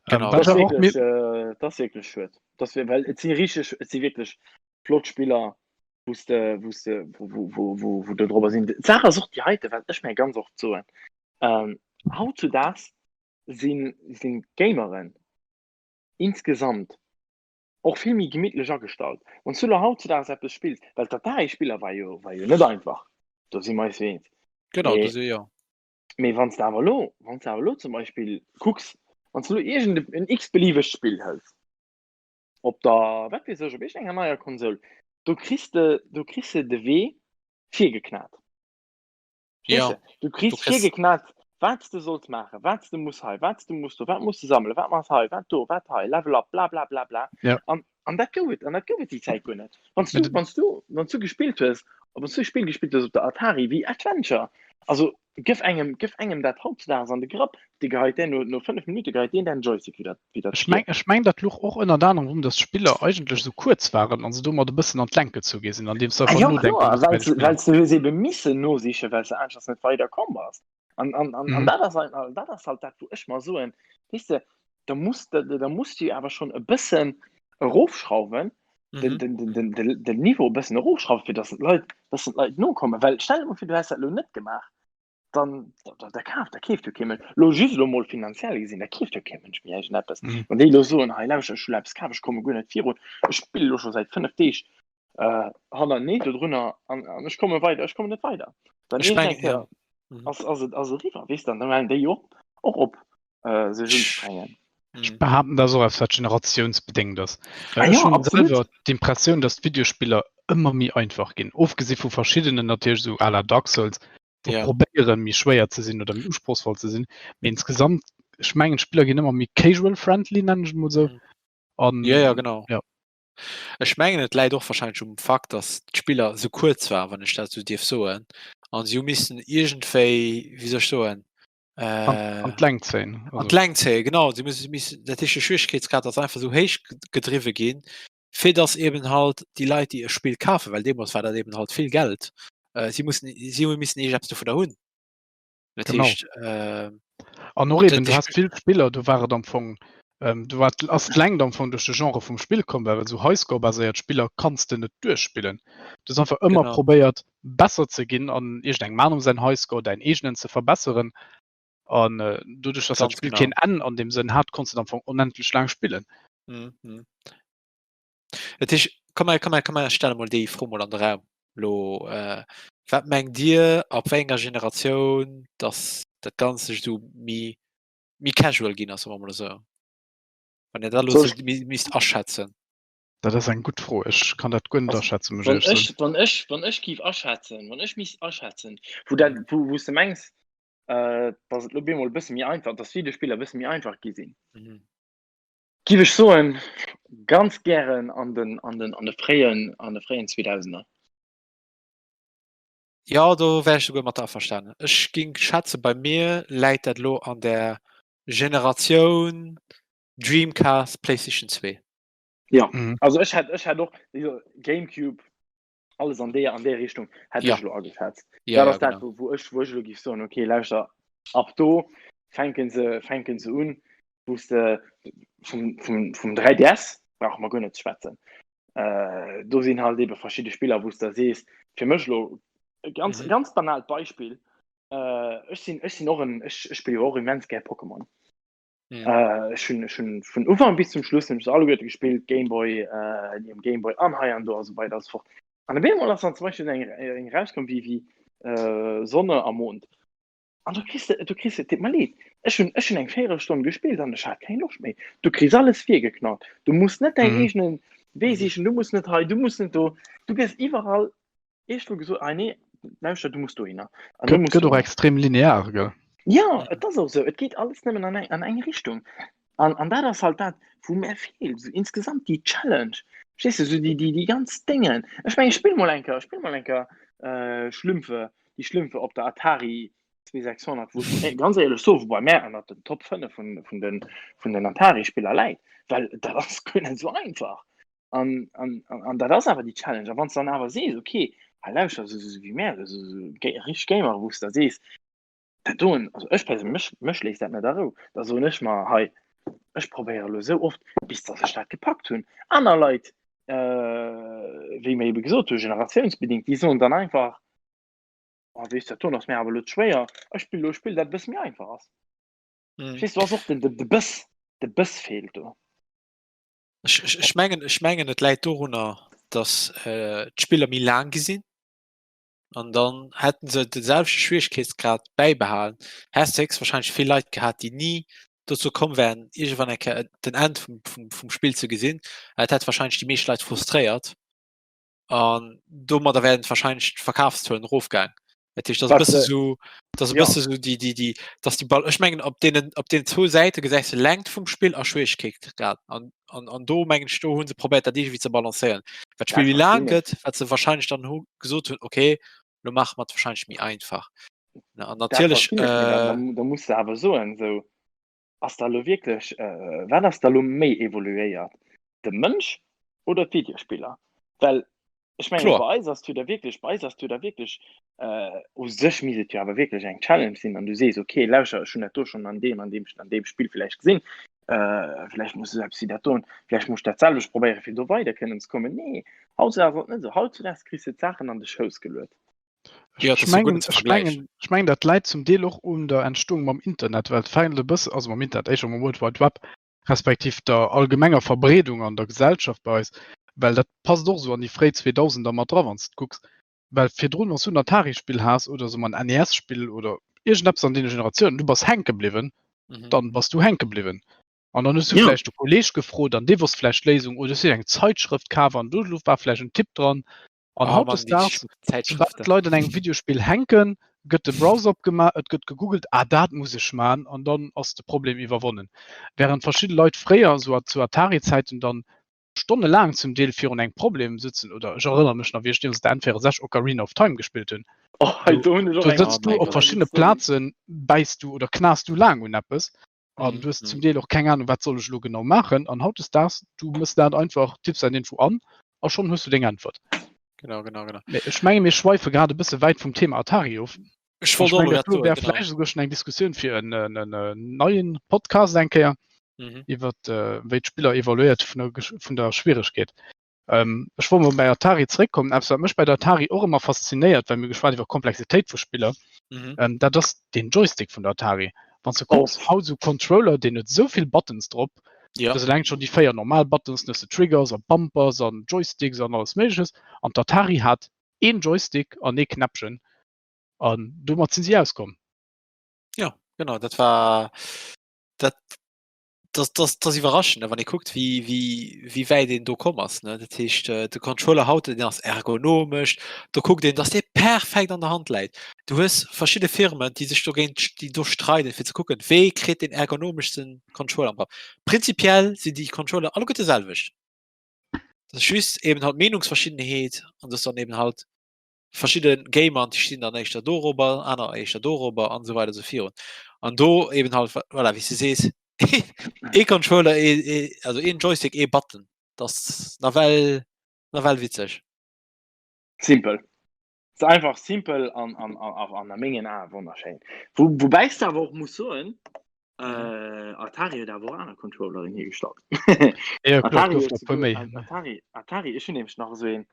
Genau. Ähm, wat Das awer och wirklich, mir äh, das wirklich schued. Das wär, well et si richtig, et si wirklich flott Spiller, wou's de, wou's de, wou, wou, wou, wou, wou do drüber sinn. D'Saach ass och déi heite, wat ech mir ganz oft soen. Ähm, hautzudaags sinn, sinn d'Gameren insgesamt och vill méi gemittlech agestallt. Wann s du lo hautzudaags eppes spills, well d'Atari-Spiller war jo, war jo net einfach, do si mer eis jo eens. Genau, Mee do si jo. Mee wann s de awer elo, wann s de awer elo zum Beispill kucks, wann s de elo iergend en x-beliewegt Spill hëls, op der, wat weess ech, op iergendenger neier Konsol, do kriss de, do kriss de de Wee virgeknat. Verstees Ja, de? Du du kriss kriss. virgeknat, wat s de solls maachen, wat s de muss hei, wat s de muss do, wat muss de sammelen, wat maass hei, wat do, wat hei, Level up, bla bla bla bla. Ja. An, an dat gouf et, an dat gouf et déi Zäit guer net. Wann s Mee du, dat, wann s du, wann s du gespillt hues, wann s du e Spill gespillt hues op der Atari wéi Adventure, also gëff engem, gëff engem dat hautzedaags an de Grapp, dee geheit deen no, no 5 Minutte geheit deen däin Joystick widder, widder ech d'Stir. meng, ech meng dat luch och ënnert anerem drun, dass d'Spiller eigentlech esou kuerz waren an se domat e bëssen an d'Längt gezu gi sinn, andeems se Ah einfach jo, nodenke kloer, musst bei well de s, Spiller. well s du hues ebe missen nosichen, well s de aneschters net weider komm bass. An, an, an, an Mhm. dat ass halt, dat ass halt dat, wou ech mer soen, weess de, da muss de, da muss du awer schonn e bëssen erofschrauwen, den, Mhm. den, den, den, den, den Niveau e bëssen erofschrauwen, fir dass d'Leit, dass d'Leit nokommen. Well stell dir mol vir, du häss dat elo net gemaach, dann, da, da, da kaaft, da keeft jo kee Mënsch. Elo just elo mol finanziell gesinn, da keeft jo kee Mënsch méi iergendeppes. Mhm. Wann déi elo soen, hei lauschter, ech hu lo eppes kaf, ech komme guer net virun, ech spille lo scho säit 5 Deeg äh, hannertenee dodrunner an, an ech komme weider, ech kommen net weider. Dann Ech iergend meng, eng Kéier ja. Mhm. ass, ass et, ass et eriwwer, weess de, an dann halen déi jo och op, äh, sech unzestrengen. Ech Mhm. behaapten, dat ass och eppes, wat generatiounsbedéngt ass. Well Ah ech ja, hunn absolut. selwer d'Impressioun, dass d'Videospiller ëmmer méi einfach ginn. Ofgesi vu verschiddenen natierlech, esou à la Dark Souls, wou Ja. probéieren, méi schwéier ze sinn oder méi usprochsvoll ze sinn. Mee insgesamt, ech mengen, d'Spiller ginn ëmmer méi casual-friendly, nennen ech et mol esou. Mhm. An Ja, ja, genau. ja. Ech mengen, et läit och wahrscheinlech um Fakt, dass d'Spiller esou kuerz waren, wann ech dat esou dierf soen, an si hu missen iergendwéi, wéi soll ech soen, An, äh, an d'Längt zéien. an Also, d'Längt zéien, genau. Si musse missen, dat heescht, de Schwieregkeetsgrad ass einfach esou héich gedriwwe ginn, fir dass eben halt déi Leit, déi e Spill kafen, well deemools war dat eben halt vill Geld, äh, si mussen, si hu missen iergendeppes dovunner hunn. Dat genau. heescht, äh, An och dat eben, du heescht, has vill Spiller, do war et am Fong. Ähm, du wat ass d'Längt am Fong duerch de Genre vum Spill komm, well esou Highscore-baséiert Spiller kanns de net duerchspillen. Du hues einfach ëmmer Genau. probéiert besser ze ginn an iergendengem aneren säin Highscore, däin eegenen ze verbesseren. An äh, doduerch, dass dat Ganz Spill genau. keen Enn an dem Sënn hat, konns du et am Fong onendlech laang spillen. Mhm. mhm. Dat heescht, komm mal, komm mal, komm mal, stelle mol déi Fro mol an de Raum. Lo, äh, wat mengt Dir, ab wéi enger Generatioun, dass dat Ganzt sech esou méi méi casual ginn ass, soe mer mol esou? Wann Dir dat elo Soll esou mi misst aschätzen. Dat ass eng gutt Fro. Ech kann dat guer net Also, aschätzen, muss wann ech éierlech ech, wann ech, wann ech giff aschätzen, wann ech misst aschätzen, wou dat, wou, wou s de mengs, äh, dass et lo bemol e bësse méi einfach, dass d'Videospiller e bësse méi einfach gi sinn, Mhm. giff ech soen, ganz gären an den, an den, an de fréien, an de fréien 2000er. Ja, do wär ech souguer mat der averstanen. Ech ging schätzen, bei mir läit dat lo an der Generatioun Dreamcast, PlayStation 2. Ja, Mhm. also ech hätt, ech hätt och jo, Gamecube, alles an déi, an déi Richtung hätt Ja. ech lo ageschätzt. Ja, Dat ja, ass dat, genau. wou, wou ech, wou ech elo giff soen, okay, lauschter, ab do fänken se, fänken se un, wou s de vum, vum, vum 3DS brauche mer guer net ze schwätzen. Äh, do sinn halt ebe verschidde Spiller, wou s de sees, fir mech lo, e ganz, Mhm. ganz banaalt Beispill, äh, ech sinn, ech sinn och en, ech, ech spille jo och immens gär Pokémon. Mhm. Äh, ech hunn, ech hunn vun Ufank bis zum Schluss hunn ech se alleguerte gespillt, Gameboy, äh, déi am Gameboy an hei an do a sou weider a sou fort. An op eemol ass dann zum Beispill eng, eng rauskomm wéi, wéi äh, Sonne a Mond. An du kriss, du kriss, et deet mer leed, ech hunn, ech hunn eng Véierelstonn gespillt an ech hat keng Loscht méi. Du kriss alles virgeknallt. Du muss net däin Mhm. eegene Wee sichen, du muss net hei, du muss net do. Du gëss iwwerall iergendwou gesot, ah nee, lauschter, du muss dohinner. An du Gëtt, muss gëtt och dohinner. extrem linear, gell? Ja, et ass och esou. Et geet alles nëmmen an eng, an eng Richtung. An, an dat ass halt dat, wou mär feelt, esou insgesamt déi Challenge. Verstees du, esou déi, déi, déi ganz Déngen. Ech mengen, spill mol eng Kéier, spill mol eng Kéier äh, Schlümpfe, déi Schlümpfe op der Atari 2600, wou ech ganz éierlech soen, wou bei mär ënnert den Top 5 vun, vun den, vun den Atari-Spiller läit, well dat ass guer net esou einfach. An, an, an, an dat ass awer déi Challenge. A wann s du dann awer sees, okay, hei lauschter, esou, esou wéi mär, esou, esou richteg Gamer, wou s du da sees, dat doen, also ech perséinlech, mech, mech léisst dat net a Rou. Da soen ech mer, hei, ech probéiere elo esou oft, bis datt ech dat gepackt hunn. Aner Leit, wéi mir ebe gesot hunn, generatiounsbedingt, déi soen dann einfach, oh, weess, dat doen ass mir awer elo ze schwéier, ech spille elo e Spill, dat e bësse méi einfach ass. Mhm. Verstees du, ass och den, de, de Bëss, de Bëss feelt do. Ech, ech, ech mengen, ech mengen, et läit dorunner, datt äh, d'Spiller méi laang gi sinn. An dann hätten se de selwechte Schwieregkeetsgrad bäibehalen, häss de héchstwahrscheinlech vill Leit gehat, déi ni dozou komm wären, iergendwann eng Kéier den Enn vum, vum, vum Spill ze gesinn. Dat hätt wahrscheinlech déi meescht Leit frustréiert. An domadder wären wahrscheinlech d'Verkafszuelen erofgaang. Dat heescht, dat ass e Wat, bësse äh, sou, dat ass e ja. bësse sou déi, déi, déi, dass déi Ball, ech mengen op deenen, op deenen zwou Säite gesäis de Längt vum Spill a Schwieregkeetsgrad. An, an, an do mengen ech, do hu se probéiert dat iergendwéi ze balancéieren. Wat d'Spill Dat méi laang verstinn ech. gëtt, wat se wahrscheinlech dann hu gesot hunn, okay, lo maache mer et wahrscheinlech méi einfach. Ne, an Dat natierlech, verstinn ech, mee da, äh, da, da muss de awer soen, sou, ass da lo wierklech, äh, wat ass da lo méi evoluéiert? De Mënsch oder d'Videospiller? Well ech mengen, kloer. bei eis ass jo da wierklech, bei eis ass jo da wierklech, äh, u sech misst et jo awer wierklech eng Challenge sinn an du sees, okay, lauschter, ech hunn dat do schonn an deem an deem an deem Spill vläicht gesinn, äh, vläicht muss ech eppes wéi dat doen, vläicht muss ech dat selwecht probéieren, fir do weider kënnen ze kommen. Nee, hautdesdaags ass et net esou. Hautdesdaags kriss de d'Saachen an de Schouss geluet. Ja, Ech dat ass jo guer mengen, net ze ech vergläichen. mengen, ech mengen, dat läit zum Deel och un der Entstoung mam Internet, well et fänkt e bësse, also mam Internet, éischter mam World Wide Web, respektiv der allgemenger Verbreedung an der Gesellschaft bei eis, well dat passt och esou an déi fréi 2000er mat dra, wann s de kucks. Well virdrun, wann s du en Atari-Spill has oder soe mer en NES-Spill oder iergendeppes an deene Generatiounen, du bass hänke bliwwen, Mhm. dann bass du hänke bliwwen. An dann hues du Ja. vläicht de Kolleeg gefrot an dee wosst vläicht d'Léisung oder du hues dir eng Zeitschrëft kaf an do war vläicht en Tipp dran. An Oh Mann, déi hautdesdaags, soubal Zäitschrëften. d'Leit an engem Videospill hänken, gëtt de Browser opgemaach, et gëtt gegoogelt, ah dat muss ech man, an dann ass de Problem iwwerwonnen. Während verschidde Leit fréier, esou zu Atari-Zäiten, dann stonnelaang zum Deel virun engem Problem sëtzen, oder ech erënnere mech nach, wéi ech deemools der N64 Ocarina of Time gespillt hunn, Oh, hei, do hunn ech och do eng sëtz Oh du mäi op Gott. verschiddene Story. Plazen, bäiss du oder knaas du laang un eppes an Mhm. du hues zum Deel och keng Ahnung, wat soll ech elo genau maachen. An hautdesdaags, du mëss dat einfach, tipps dat iergendwou an a schonn hues du deng Äntwert. Genau, genau, genau. Mee ech menge mir schweife grad e bësse wäit vum Thema Atari of. Ech Ech wollt och meng elo dat grad do soen, wär genau. vläicht esouguer schonn eng Diskussioun fir en neien Podcast eng Kéier. Mhm. Iwwer äh, wéi d'Spiller evoluéiert vun der, vun der Schwieregkeet. Ähm, ech wollt mol bei Atari zréckkommen, eppes wat mech bei der Atari och ëmmer faszinéiert, well mir geschwat iwwer Komplexitéit vu Spiller, mhm. ähm, dat ass den Joystick vun der Atari. Wann du kucks, oh. haut sou Controller, deen huet sou vill Buttons drop, ja. das eleng schon déi 4 normal Buttons, du Triggers a Bumpers an Joysticks an alles méigleches. An d'Atari hat een Joystick an ee Knäppchen an domat sinn si auskomm. Ja, genau, dat war dat das, das, das iwwerraschend, wann ee kuckt, wéi, wéi, wéi wäit een do komm ass. Ne? Dat heescht, äh, de Controller haut, den ass ergonomesch, do kuckt een, dass dee perfekt an der Hand läit. Du hues verschidde Firmen, déi sech dogéint, déi do streiden, fir ze kucken, wee kritt den ergonomeschsten Controller am Kapp. Prinzipiell sinn déi Controller alleguerte selwecht. Das ist just eben halt Meenungsverschiedenheet an das dann eben halt verschidde Gamer, déi stinn dann éischter dorobber, aner éischter dorobber an esou weider esou virun. An do eben halt, voilà, wéi s de sees, ee Controller, ee, ee, also een Joystick, ee Button. Dat ass nawell, nawell witzeg. Simpel. Ass einfach simpel an, an, an, an a mengen Ae wonnerschéin. Wou, woubäi s de awer och muss soen, äh, Atari huet awer och aner Controlleren hiergestallt. Ja, klar, Atari gouf huet der e puer souguer, méi. Atari, Atari, ech hunn nämlech nach esou een,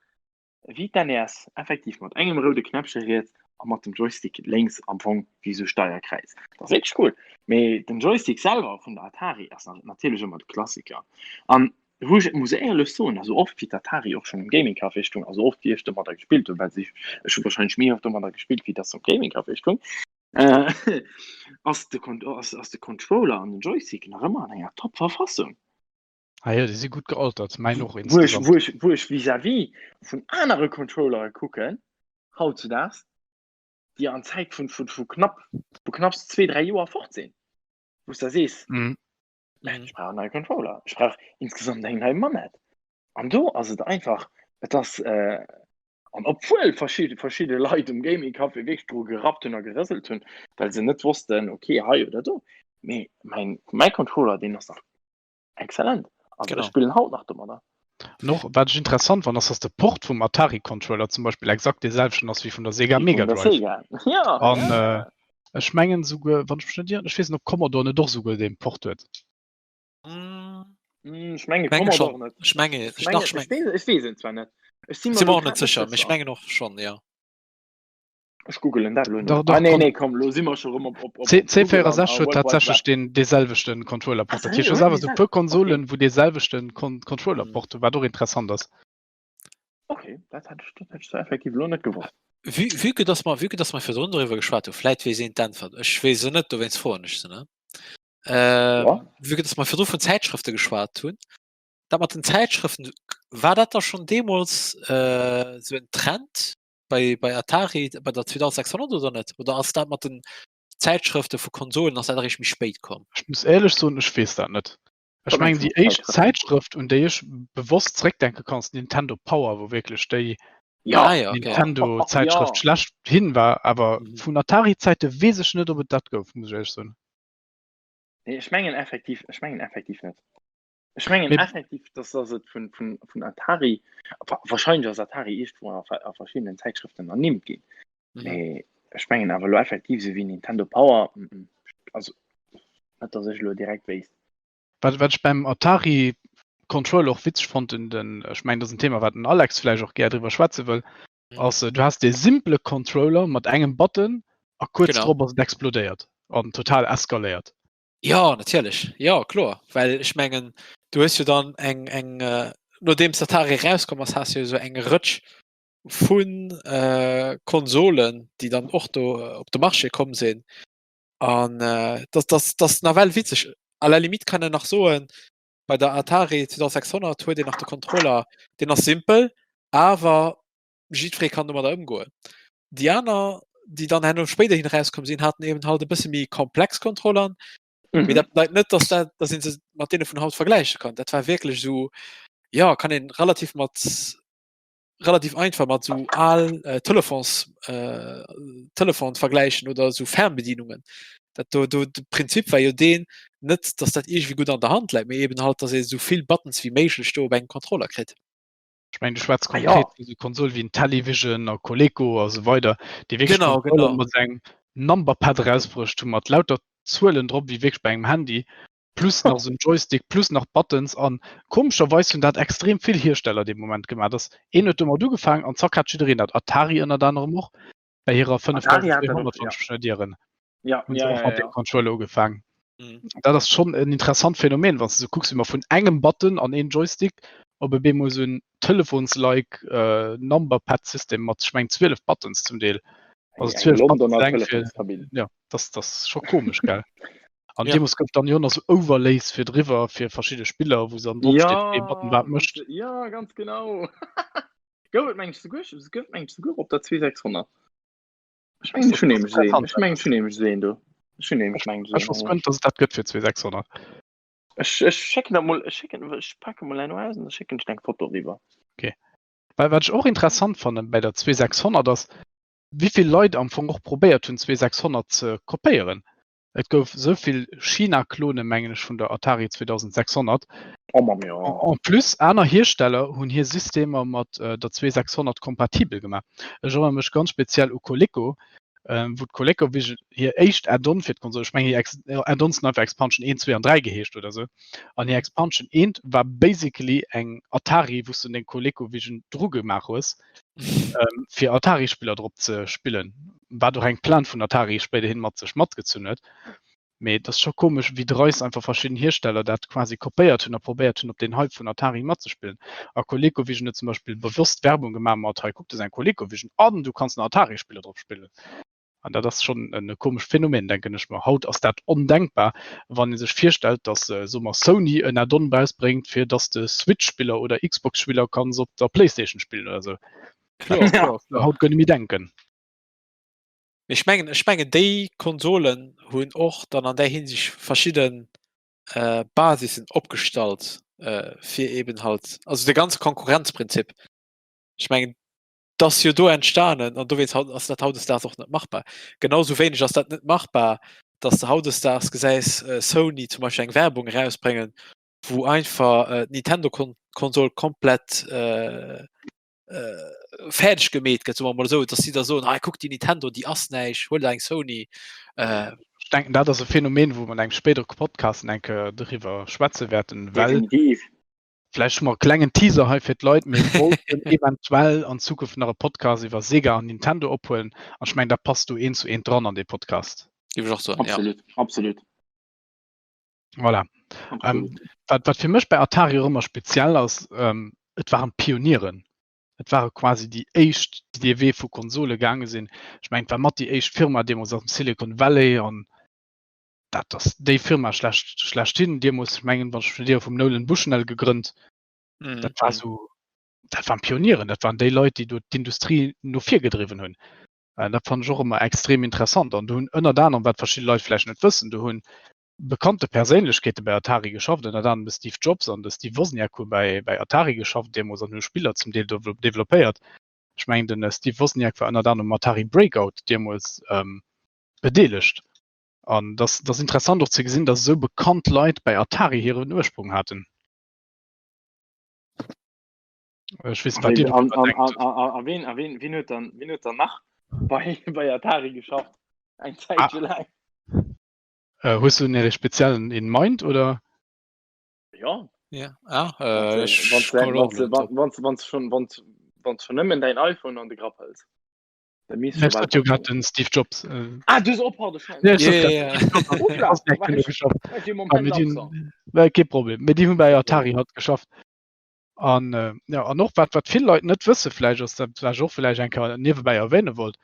Wéi d'NES, effektiv mat engem roude Knäppche riets a mat dem Joystick lénks, am Fong wéi esou Steierkräiz. Dat ass wierklech cool. Mee den Joystick selwer vun der Atari ass natierlech ëmmer de Klassiker. An wou ech et muss éierlech soen, esou oft wéi d'Atari och schonn um Gaming Café stoung, a sou oft wéi ech domadder gespillt hunn, well ech hu warscheinlech méi oft domadder gespillt wéi dass se um Gaming Café stoung, ass de ass de Controller an den Joystick nach ëmmer an enger top Verfassung. Ah jo, déi si gutt gealtert, mäin och Wou ech, insgesamt. wou ech, wou ech vis-à-vis vun anere Controllere kucken, hautzudaags, déi an Zäit vun, vun, vu knapp, vu knapps zwee, dräi Joer fort sinn, wou s de sees, Mhm. Mä ech brauch en neie Controller, ech brauch insgesamt eng nei Manett. An do ass et einfach, et ass, äh, an obwuel verschidde, verschidde Leit um Gaming Café wierklech dru gerappt hunn a gerëselt hunn, well se net wossten, okay, hei oder do, mee mäin, mäi Controller, deen ass nach Excellent. Also Genau. ech spillen haut nach domadder. An och wat ech interessant fannen, ass dass de Port vum Atari Controller zum Beispill exakt dee selwechten ass wéi vun der Sega Wéi vun Mega der Drive. Sega. Ja, An ja. äh, ech mengen souguer, wann ech mech net ieren, ech weess net ob Commodore net och souguer dee Port huet. Mm, Hm, ech menge Menge Commodore schon. net. Ech menge, Ech ech, menge, nach, ech ech meng, weess, ech weess et zwar net. Ech si mer si elo mer och net grad net sécher, mee ech sécher. mengen och schon, ja. Ech googelen dat elo Dach, net. dach, Ah nee, Con nee, komm, elo si mer scho rëm op, op, op, C op Google an C64 a huet World Wide tatsächlech Web. deen dee selwechten Controller Ah, Port. Dat heescht, sérieux, du hues huet awer dee esou e selwechten? puer Okay. Konsolen, wou dee selwechten Con Controller Mm. Port hu, wat och interessant ass. Okay, dat hätt ech, dat hätt ech zwar effektiv elo net gewosst. Vue, vue que dass mer, vue que dass mer virdrun doriwwer geschwat hu, vläit weess een d'Äntwert. Ech weess se net, dowéinst froen ech se, ne? Ähm, Ja. vue que dass mer virdru vun Zäitschrëfte geschwat hunn, dat mat den Zäitschrëften, war dat da schonn deemools äh, sou en Trend bei, bei Atari, bei der 2600 oder net? Oder ass dat mat den Zäitschrëfte vu Konsolen, ass dat eréischt méi spéit komm? Ech muss éierlech soen, ech weess dat net. Ech Wat mengen mengst du déi mat éischt Zäitschrëften? Zäitschrëft, un déi ech bewosst zréckdenke kann, ass Nintendo Power, wou wierklech déi Ja, Ah ja, okay. Nintendo-Zäitschrëft ja. schlechthin war. Awer Mhm. vun Atari-Zäite weess ech net, ob et dat gouf, muss ech éierlech soen. Nee, ech mengen effektiv, ech mengen effektiv net. Ech mengen Mee effektiv, dass dass et vun, vun, vun Atari, wa- wahrscheinlech ass Atari iergendwou a, a verschiddenen Zäitschrëften ernimmt ginn. Mhm. Mee ech mengen awer elo effektiv esou wéi Nintendo Power, mm, mm. also net, dass ech elo direkt wéisst. Wat, wat ech beim Atari Controller och witzeg fonnt, den, den, ech mengen, dat ass en Thema, wat den Alex vläicht och gär driwwer schwätze wëll, Mhm. ass, äh, du has dee simple Controller mat engem Button a kuerz Genau. drop ass et explodéiert an total eskaléiert. Ja, natierlech. Ja, kloer. Well ech mengen, du hues jo dann eng, eng, äh, nodeems d'Atari erauskomm ass, has du jo esou eng Rëtsch vun äh, Konsolen, déi dann och do äh, op de Marché komm sinn. An äh, das, das, das nawell witzeg. À la limite kann een nach soen, bei der Atari 2600 huet een nach de Controller, deen ass simpel, awer jiddweree kann domadder ëmgoen. Déi aner, déi dann herno spéiderhin erauskomm sinn, haten eben halt e bësse méi komplex Controllern. Mhm. Mee dat bedeit net, dass dat, dass een se mat deene vun haut vergläiche kann. Dat war wierklech esou, ja, kann een relativ mat relativ einfach mat esou al äh, Telefons äh, Telefon vergläichen oder esou Fernbedienungen. Dat do, do, de Prinzip war jo deen, net, dass dat iergendwéi gutt an der Hand läit, mee eben halt, dass ee esou vill Buttons wéi méiglech do op engem Controller kritt. Ech mengen, du schwätz Ah ja. konkret vu sou Konsole wéi Intellivision a Coleco a sou weider, déi wierklech Genau, Kontroller genau. mat engem Numberpad erausbruecht hu mat lauter Zuelen drop, wéi wierklech bei engem Handy. Plus nach esou en Joystick, plus nach Buttons an komescherweis hunn dat extrem vill Hiersteller dee Moment gemaach. Dass een huet domat ugefaangen an zack hat jiddereen dat. Atari ënnert anerem och bei hirer Atari hat dat och, 5200, wann ja. ech mech net ieren. Ja, Hunn se ja, och ja, mat deem ja. Controller ugefaangen. Mhm. Dat ass schonn en interessant Phänomen, wann s de sou kucks, wéi mer vun engem Button an een Joystick op e bemol sou en Telefons-like äh, Number-Pad-System mat, ech mengen, 12 Buttons zum Deel. Also Eng 12 Buttons Londoner eleng fir, Telefonskabinn. ja, das, das ass scho komesch, gell? An Ja. deemools gouf dann jo nach sou Overlays fir driwwer fir verschidde Spiller, wou se dann drop steet, wéi ee Button Ja, wat mécht. ja, ganz genau. Gouf et meng ech souguer, gouf et meng ech souguer op der 2600. Ech mengen, ech hunn nämlech esou een, ech mengen, ech hunn nämlech esou een do. Ech hunn nämlech, mengen ech, Ech wosst guer net, dass et dat gëtt fir 2600. Ech, ech schécken dat mol, ech schécken, ech packe mol eng aus an da schécken ech der eng Foto eriwwer. Okay. Well wat ech och interessant fannen bei der 2600 ass, wéivill Leit am Fong och probéiert hunn 2600 ze kopéieren. Et gouf esou vill China-Klonen, mengen ech, vun der Atari 2600. Oh Mamm, jo. En plus, aner Hiersteller hunn hir Systemer mat der 2600 kompatibel gemaach. Ech erënnere mech ganz speziell u Coleco, wou d'ColecoVision hir éischt Add-on fir d'Konsol, ech mengen hir Add-ons hunn einfach Expansion 1, 2 an 3 geheescht oder esou, an hir Expansion 1 war basically eng Atari, wou s du deng ColecoVision dru gemaach hues, fir Atari-Spiller drop ze spillen, wat och eng Plainte vun Atari spéiderhin mat sech matgezunn huet. Mee et ass scho komesch, wéi dreist einfach verschidden Hiersteller dat quasi kopéiert hunn a probéiert hunn, op deen Hype vun Atari matzespillen. A ColecoVision huet zum Beispill bewosst Werbung gemaach mat, hei kuck, do ass eng ColecoVision an du kanns nach Atari-Spiller drop spillen. An dat ass schonn e komescht Phänomen, denken ech mer. Haut ass dat ondenkbar, wann ee sech virstellt, datt, soe mer, Sony en Add-on erausbréngt, fir datt de Switch-Spiller oder Xbox-Spiller kanns op der PlayStation spillen oder esou. Kloer, kloer, kloer. Haut guer net méi denken. Mee ech mengen, ech mengen déi Konsolen hunn och dann an där Hinsicht verschidden äh, Basissen opgestallt, äh, fir eben halt, also de ganze Konkurrenzprinzip. Ech mengen, dat ass jo do entstanen an dowéinst haut ass dat hautdesdaags och net machbar. Genau sou wéineg ass dat net machbar, dass de hautdesdaags gesäis äh, Sony zum Beispill eng Werbung erausbréngen, wou einfach äh, d'Nintendo-Konsol komplett äh, äh, fäerdeg gemeet gëtt, soe mer mol esou, dass si da soen, ah kuck déi Nintendo, déi ass näischt, huel der eng Sony. Äh, Ech denken, dat ass e Phänomen, wou mer an engem spéidere Podcast eng Kéier driwwer schwätze wäerten, well Definitiv. Vläicht scho mol e klengen Teaser hei fir d'Leit, mir wollten eventuell an Zukunft nach e Podcast iwwer Sega an Nintendo ophuelen an ech mengen dat passt do eent zu eent dran an dee Podcast. Géif ech och soen, ja. Absolut, absolut. Voilà. Absolut. Ähm, wat, wat fir mech bei Atari och ëmmer speziell ass, ähm, et waren d'Pionieren. Et ware quasi déi éischt, déi dee Wee vu Konsole gaange sinn. Ech mengen, et war mat déi éischt Firma deemools aus dem Silicon Valley an dat ass déi Firma schlecht, schlechthin. Deemools, ech mengen, wann ech mech net iere, vum Nolan Bushnell gegrënnt. Mhm. Dat war sou, dat waren Pionieren, dat waren déi Leit, déi do d'Industrie no vir gedriwwen hunn. Äh, dat fannen ech och ëmmer extrem interessant. An do hunn ënnert anerem, wat verschidde Leit vläicht net wëssen, do hunn bekannte Perséinlechkeete bei Atari geschafft, ënnert anerem de Steve Jobs an de Steve Wozniak hu bei, bei Atari geschafft deemools an hu Spiller zum Deel do developpéiert. Ech mengen, den Steve Wozniak war ënnert anerem um Atari Breakout deemools ähm, bedeelegt. An das, das interessant och ze gesinn, dass esou bekannt Leit bei Atari hiren Ursprung haten. Ech weess net, wat Dir An, doriwwer an, denkt. an, an, an, wien, a wien, wien huet dann, wien huet dann nach bei, bei Atari geschafft? Eng Ah. Zäitche laang. Äh, hues du en speziellen in mind oder? Ja. Ja, ah, äh, ech Wann komme du och net drop. wann wann schon wann wann schon nëmmen dein iPhone an de Grapp hëls. Da misst Nee, ech sot jo grad den Steve Jobs. Äh, Ah, du oh, pardon, schon. Nee, ech sot Ja, grad ja, ja. Steve Jobs an Hoppla, Wozniak war hunn do ich- geschafft. war ich im Ah, Moment mir déi langsam. hunn, well, kee Problem. Mee déi hunn bei Atari halt geschafft. An äh, ja, an och wat wat vill Leit net wësse vläicht ass, dat wat ech och vläicht eng Kéier niewebäi erwähne wollt,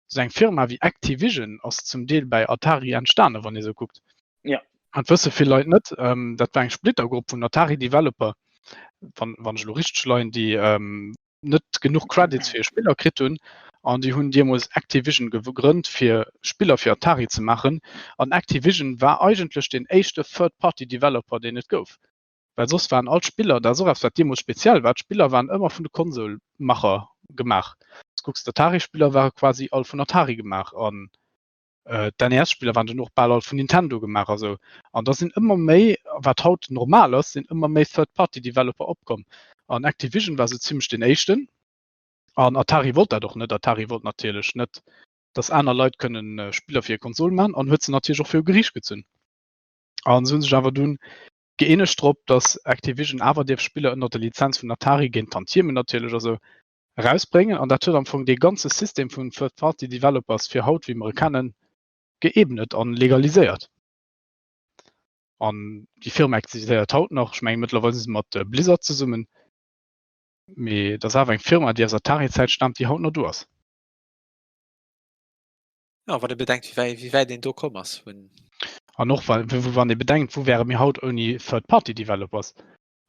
Esou eng Firma wéi Activision ass zum Deel bäi Atari entstanen, wann ee sou kuckt. Ja. Dat wësse vill Leit net. Ähm, dat war eng Splittergrupp vun Atari Developer, wann, wann ech elo richteg leien, déi ähm, net genuch Credits fir hir Spiller kritt hunn. An déi hunn deemools Activision gegrënnt, fir Spiller fir Atari ze maachen. An Activision war eigentlech deen éischte Third-Party-Developer, deen et gouf. Well soss waren all d'Spiller, dat ass och eppes wat deemools speziell war, d'Spiller waren ëmmer vun de Konsol-Macher gemaach. Du kucks, d'Atari-Spiller ware quasi all vun Atari gemaach an d'NES-Spiller waren dann och bal all vun Nintendo gemaach a sou. An da sinn ëmmer méi, wat haut normal ass, sinn ëmmer méi Third-Party-Developer opkomm. An Activision war sou zimmlech deen éischten. An Atari wollt dat och net. Atari wollt natierlech net, datt aner Leit kënnen Spiller fir hir Konsol maachen an huet se natierlech och viru Geriicht gezunn. An se hunn sech awer dunn gëeenegt drop, datt Activision awer dierf Spiller ënner der Lizenz vun Atari, géint Tantiemen natierlech a sou, erausbréngen. An dat huet am Fong dee ganze System vun Third-Party Developers fir haut, wéi mer e kennen, geebnet an legaliséiert. An déi Firma existéiert haut nach. Ech mengen, mëttlerweil si se mat Blizzard zesummen. Mee et ass awer eng Firma, déi aus Atari-Zäit staamt, déi haut nach do ass. Ja, wann ee bedenkt, wéi wäit, wéi wäit een do komm ass vun. An och wa wann ee bedenkt, wou wäre mir haut ouni Third-Party-Developers?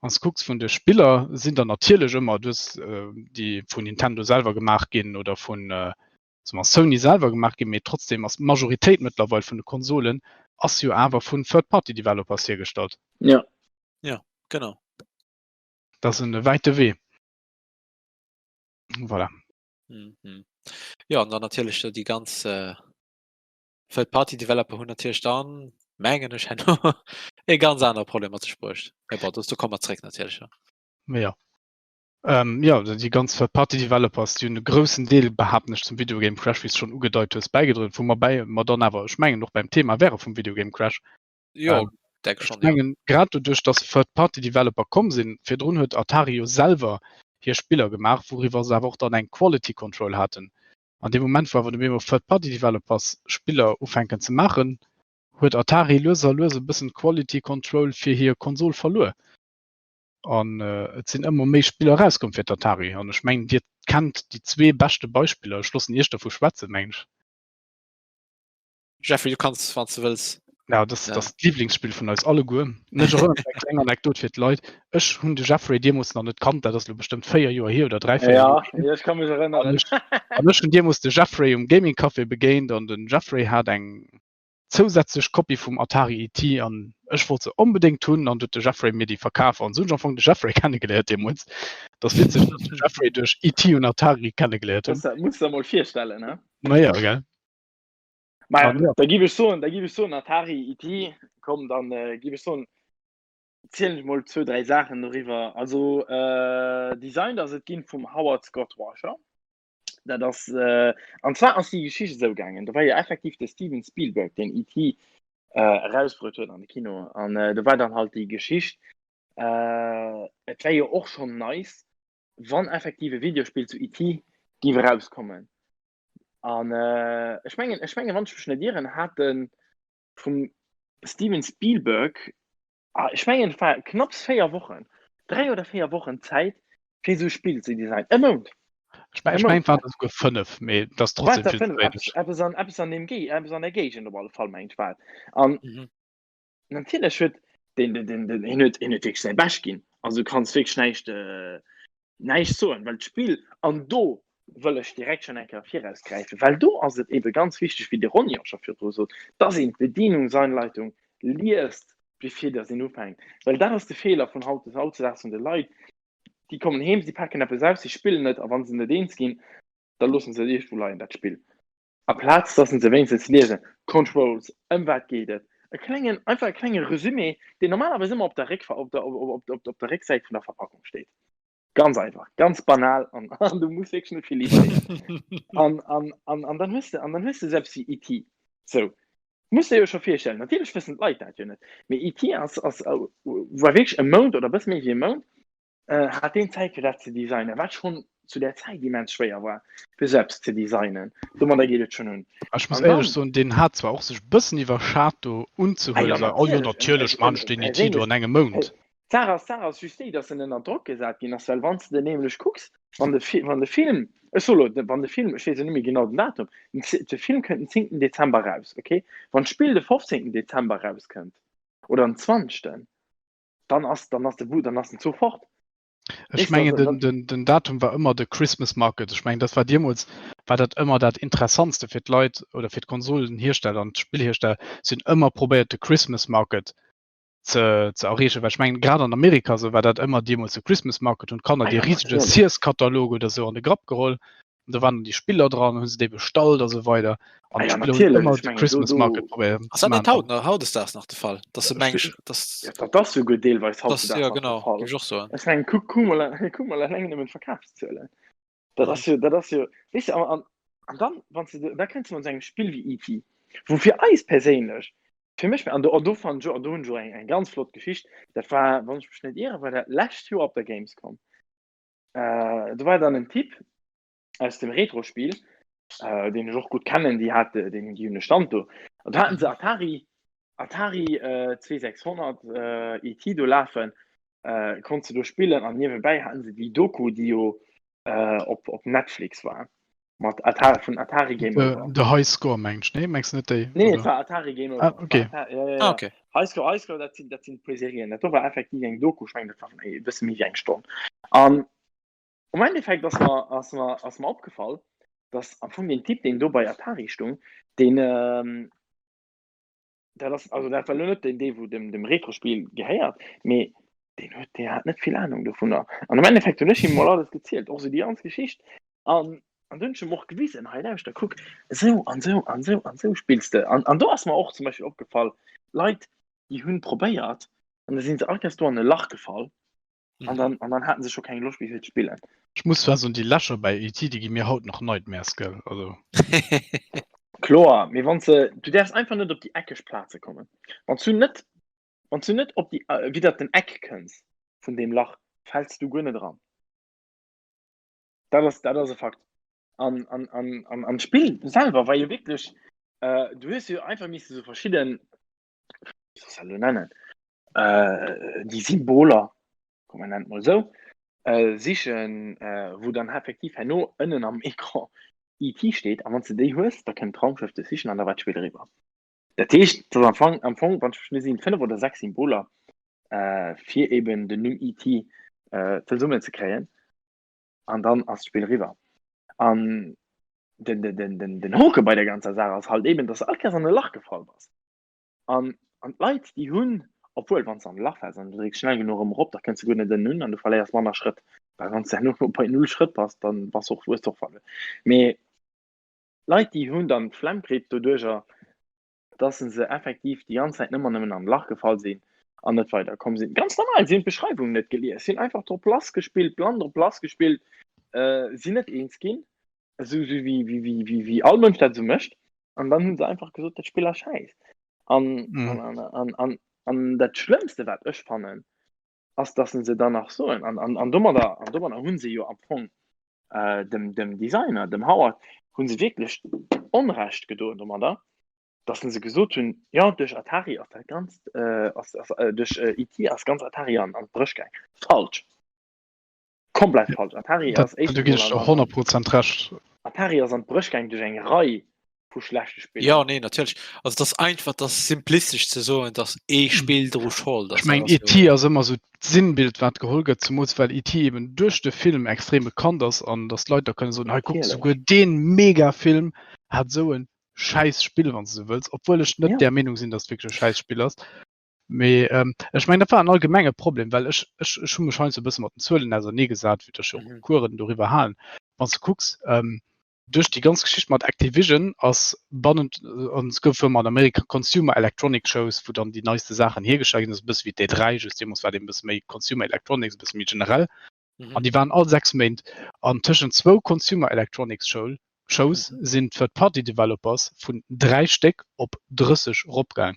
Wann s de kucks vun de Spiller, sinn der natierlech ëmmer du hues déi vun Nintendo selwer gemaach ginn oder vun soe mer Sony selwer gemaach ginn, mee trotzdem ass d'Majoritéit mëttlerweil vun de Konsolen ass jo awer vun Third-Party-Developers hiergestallt. Ja. Ja, genau. Dat ass en wäite Wee. Voilà. Mhm. Ja, an dann natierlech do déi ganz äh, Third-Party-Developer hunn natierlech dann, mengen ech, herno e ganz anere Problem mat sech bruecht. Mee bon, dozou komme mer zréck natierlech. Ja. Mee ja. Ähm, ja, déi ganz Third-Party-Developers, déi hunn e groussen Deel, behaapten ech, zum Videogame Crash, wéi s de schonn ugedeit hues, bäigedroen, wou mer bäi mer dann awer, ech mengen, och beim Thema wäre vum Videogame Crash. Jo, Ähm, denk ech schon, ja. mengen, grad doduerch, dass Third-Party-Developer komm sinn, virdrun huet Atari jo selwer hir Spiller gemaach, wouriwwer se awer och dann eng Quality Control haten. An deem Moment, wou awer op eemol Third-Party-Developers Spiller ufänken ze maachen, huet Atari lues a lues e bëssen d'Quality Control fir hir Konsol verluer. An et sinn ëmmer méi Spiller erauskomm fir d'Atari. An ech mengen, Dir kennt déi zwee beschte Beispiller. Ech loossen Iech dervu schwätzen, mengen ech. Jeffrey, du kanns, wann s du wëlls. Ja, das, ja. das Lieblingsspiel vun eis alleguer. Ech erënnere eng kleng Anekdot fir d'Leit. Ech hunn de Jeffrey deemools nach net kannt, dat ass lo bestëmmt 4 Joer hier oder 3, 4 Ja, Joer hier. ja, ech ka mech An erënneren. ech, an ech hunn deemools de Jeffrey um Gaming Café begéint an den Jeffrey hat eng zousätzlech Kopie vum Atari ET an ech wollt se onbedéngt hunn an du huet de Jeffrey mir déi verkaf an esou hunn ech am Fong de Jeffrey kennegeléiert deemools. Dat ass witzeg, dass ech de Jeffrey duerch ET und Atari kennegeléiert hunn. Das muss der mol virstellen, he? Naja, gell. Ma An ja. da giff ech soen, da giff ech soen Atari ET, komm dann äh, giff ech soen, zielen ech mol zwou, dräi Saachen doriwwer. Also äh, designed ass et ginn vum Howard Scott Washer. Dat ass äh, an zwar ass déi Geschicht esou gaangen, do war jo effektiv de Steven Spielberg, deen ET äh, erausbruet huet an de Kino an äh, do war dann halt déi Geschicht, äh, et wär jo och schonn nice, wann effektiv e Videospill zu ET giff erauskommen. An äh, ech mengen, ech mengen, wann ech mech net ieren, hat de vum Steven Spielberg, ah, ech mengen, et war knapps 4 Wochen, 3 oder 4 Wochen Zäit, fir esou e Spill ze designen. E Mount! Ech meng, E ech meng, Mount! waren et esouguer 5, mee dat ass War trotzdem et der vill ze 5? wéineg. Eppes, eppes an, eppes an deem Ge-, eppes an der Géigend op alle Fall, meng ech, war et. An Mhm. natierlech huet den, den, den, den, hien huet, hien huet wierklech säi Bescht ginn. Also du kanns wierklech näischt, äh, näischt soen, well d'Spill, an do wëll ech direkt schonn eng Kéier virausgräifen, well do ass et ebe ganz wichteg, wéi de Ronny och scho virdru sot, dass een d'Bedienungsanleitung liest, bevir dass een ufänkt. Well dat ass de Feeler vun haut, hautzedaags vun de Leit, déi kommen heem, si paken eppes aus, si spillen et a wa se net eens ginn, da loosse se et iergendwou leien, dat Spill. Aplaz dass se wéinstens liesen, Controls, ëm wat geet et, e klengen, einfach e klenge Resumé, deen normalerweis ëmmer op der Réck, op der, op, op, op der Récksäit vun der Verpackung steet. Ganz einfach, ganz banal an, an du muss wierklech net vill liesen. An, an, an, an dann hues de, an dann hues de selbst wéi ET. Sou, muss de jo scho virstellen, natierlech wëssen d'Leit dat jo net, mee ET ass, ass, war wierklech e Mount oder e bësse méi wéi e Mount, äh, hat deen Zäit fir dat ze designen, wat schonn zu der Zäit immens schwéier war, fir sou eppes ze designen. Domadder geet et schonn un. Ech muss An éierlech dann, soen, deen hat zwar och sech e bëssen iwwerschat do ah unzehuelen, jo, esou, oh jo natierlech, natierlech maan ech deen ET do perséinlech, an engem Mount. D'Saach ass, d'Saach ass just déi, datt en ënner Drock gesat ginn ass, well wann s de den nämlech kucks, wann de Fi-, wann de Film, ech soe lo, wann de Film, ech weess elo net méi genau den Datum, den Zi-, de Film kënnt den 10. Dezember raus, okay? Wann d'Spill de 15. Dezember rauskënnt oder den 20. Dann ass, dann ass de Bus, dann ass den Zuch fort. Ech mengen den, den, den Datum war ëmmer de Christmas Market. Ech mengen dat war deemools war dat ëmmer dat Interessantste fir d'Leit oder fir d'Konsolenhiersteller an d'Spillhiersteller sinn ëmmer probéiert de Christmas Market ze, ze erreechen. Well ech mengen grad an Amerika sou war dat ëmmer deemools de Christmas Market hunn d'Kanner Ah dee ja, risege natierlech. Sears-Katalog oder sou an de Grapp geholl da waren dann déi Spiller dran, hunn se déi bestallt a sou weider. Ah An ja, d'Spiller hunn natierlech, ëmmer ech de mengen do, Christmas do Market probéiert Ass ze dat net maachen. haut nach, hautdesdaags nach de Fall, dass se meng ech, dass Ja, dat ass souguer deelweis dass hautdesdaags jo nach de genau, Fall. géif ech och soen. Ech mengen, kuck, kuck mol, kuck mol eleng nëmmen d'Verkafszuelen. Dat ass jo, dat ass jo, weess de, an, an, an dann, wann s de, da kënns de mat esou engem Spill wéi E.T., wou fir eis perséinlech. Fir mech, an do, an do fannen ech, an do hunn ech och eng, eng ganz flott Geschicht, dat war, wann ech mech net ieren, war dat lescht Joer op der Gamescom. Äh, do war dann en Typ aus dem Retrospiel, äh, deen ech och gutt kennen, déi hat, deen, déi hunn e Stand do. An do haten se Atari, Atari äh, 2600 äh, ET do lafen, äh, konntest du do spillen an niewebäi haten se déi Doku, déi jo äh, op, op Netflix war. Mat Atari, vun Atari Game Over. The High Score mengt ech, nee? Mengs du net déi? Nee, et war Atari Game Over. Ah, okay. Atari, ja, ja, ja. Ah, okay. High Score, High Score, dat sinn, dat sinn puer Serien. Dat do war effektiv eng Doku, ech mengen, dat war e bësse méi wéi eng Stonn. An am Endeffekt ass mer, ass mer, ass mer opgefall, dass am Fong deen Typ, deen do bei Atari stung, deen, ähm, dat ass, also dat war lo net deen, dee wou dem, dem Retrospiel gehéiert, mee deen huet, deen hat net vill Ahnung dovunner. An am Endeffekt hunn ech him mol alles gezielt, och sou déi ganz Geschicht. An, an du hunn ech him och gewisen, hei lauschter, kuck, esou an esou an esou an esou spills de. An, an do ass mer och zum Beispill opgefall, Leit, déi hunn probéiert an da sinn se all Kéiers do an e Lach gefall. An dann, an dann haten se scho keng Loscht méi fir ze spillen. Ech muss zwar soen, déi Lächer bei ET, déi gi mir haut nach Nightmares, gell? Also. Kloer, mee wann se, du däerfs einfach net op déi eckeg Plaze kommen. Wann s du net, wann s du net op déi, widder den Eck kënns vun deem Lach, fäls du guer net eran. Dat ass, dat ass e Fakt. An, an, an, an, an d'Spill selwer war jo wierklech, du hues jo einfach misse sou verschidden, wéi soll ech dat elo nennen, déi Symboler, komm mer nennen et mol esou, sichen, wou dann effektiv herno ënnen am Ecran ET steet. A wann s de déi hues, da kënnt d'Raumschëff dech sichen an da war d'Spill eriwwer. Dat heescht, et ass am Fong, am Fong, wann ech mech net sinn, 5 oder 6 Symboler, fir eben den Numm ET zesummen ze kréien an dann ass d'Spill eriwwer. An den, den, den, den, den Hoke bei der ganzer Saach ass halt eben, dass du all Kéiers an e Lach gefall bass. An, an d'Leit, déi hunn, obwuel, wann s de an e Lach fäls an du drécks schnell genuch erëm erop, da kënns de guer net ënnen un an du verléiers manner Schrëtt. Well wann s de herno bei null Schrëtt bass, dann bass och, hues de och verluer. Mee Leit, déi hunn dann d'Flemm kritt doduercher, dass se effektiv déi ganz Zäit nëmmer nëmmen an e Lach gefall sinn an net weiderkomm sinn. Ganz normal, si hunn d'Beschreiwung net gelies, si hunn einfach drop lassgespillt, blann drop lassgespillt, sinn net eens ginn, esou esou wéi, wéi, wéi, wéi, wéi all Mënsch dat esou mécht. An dann hu se einfach gesot, dat Spill ass schäiss. An, mhm. an, an, an, an, an dat Schlëmmste, wat ech fannen, ass, dass se dann nach soen, an, an, an domadder, an domadder hunn se jo am Fong äh, dem, dem Designer, dem Howard, hunn se wierklech Onrecht gedoen domadder, dass se gesot hunn, ja, duerch Atari ass dat ganzt, äh, ass, ass, äh, duerch äh, IT ass ganz Atari an, an d'Bréch gaang. Falsch. Komplett falsch. Atari ass éischtens Do ginn ech der 100 Prozent Recht. Atari ass an d'Bréch gaang duerch eng Rei vu schlechte Spiller. Jo, nee, natierlech. Also et ass einfach, et ass simplistesch ze soen, datt ee Spill dru Schold ass. Ech mengen, ET ass ëmmer esou d'Sinnbild, wat geholl gëtt, zemools well ET eben duerch de Film extrem bekannt ass an datt d'Leit da kënne soen, hei kuck, souguer dee Mega-Film hat esou e schäiss Spill, wann s de esou wëlls, obwuel ech net där Meenung sinn, datt et wierklech e schäiss Spill ass. Mee ähm, ech meng dat war en allgemenge Problem, well ech, ech, ech hu mech heiansdo e bësse mat den Zuelen auserneegesat, vue dass ech jo och Coursen doriwwer halen. Wann s de kucks, ähm, duerch déi ganz Geschicht mat Activision ass bannent, an es gouf ëmmer an Amerika Consumer Electronic Shows, wou dann déi neiste Saachen hiergestallt ginn, dat ass e bësse wéi d'E3, just deemools war et eben e bësse méi Consumer Electronics, e bësse méi generell. An déi waren all 6 Méint. An tëschent zwou Consumer Electronics Show, Shows sinn d'Third Party Developers vun 3 Stéck op 30 eropgaang.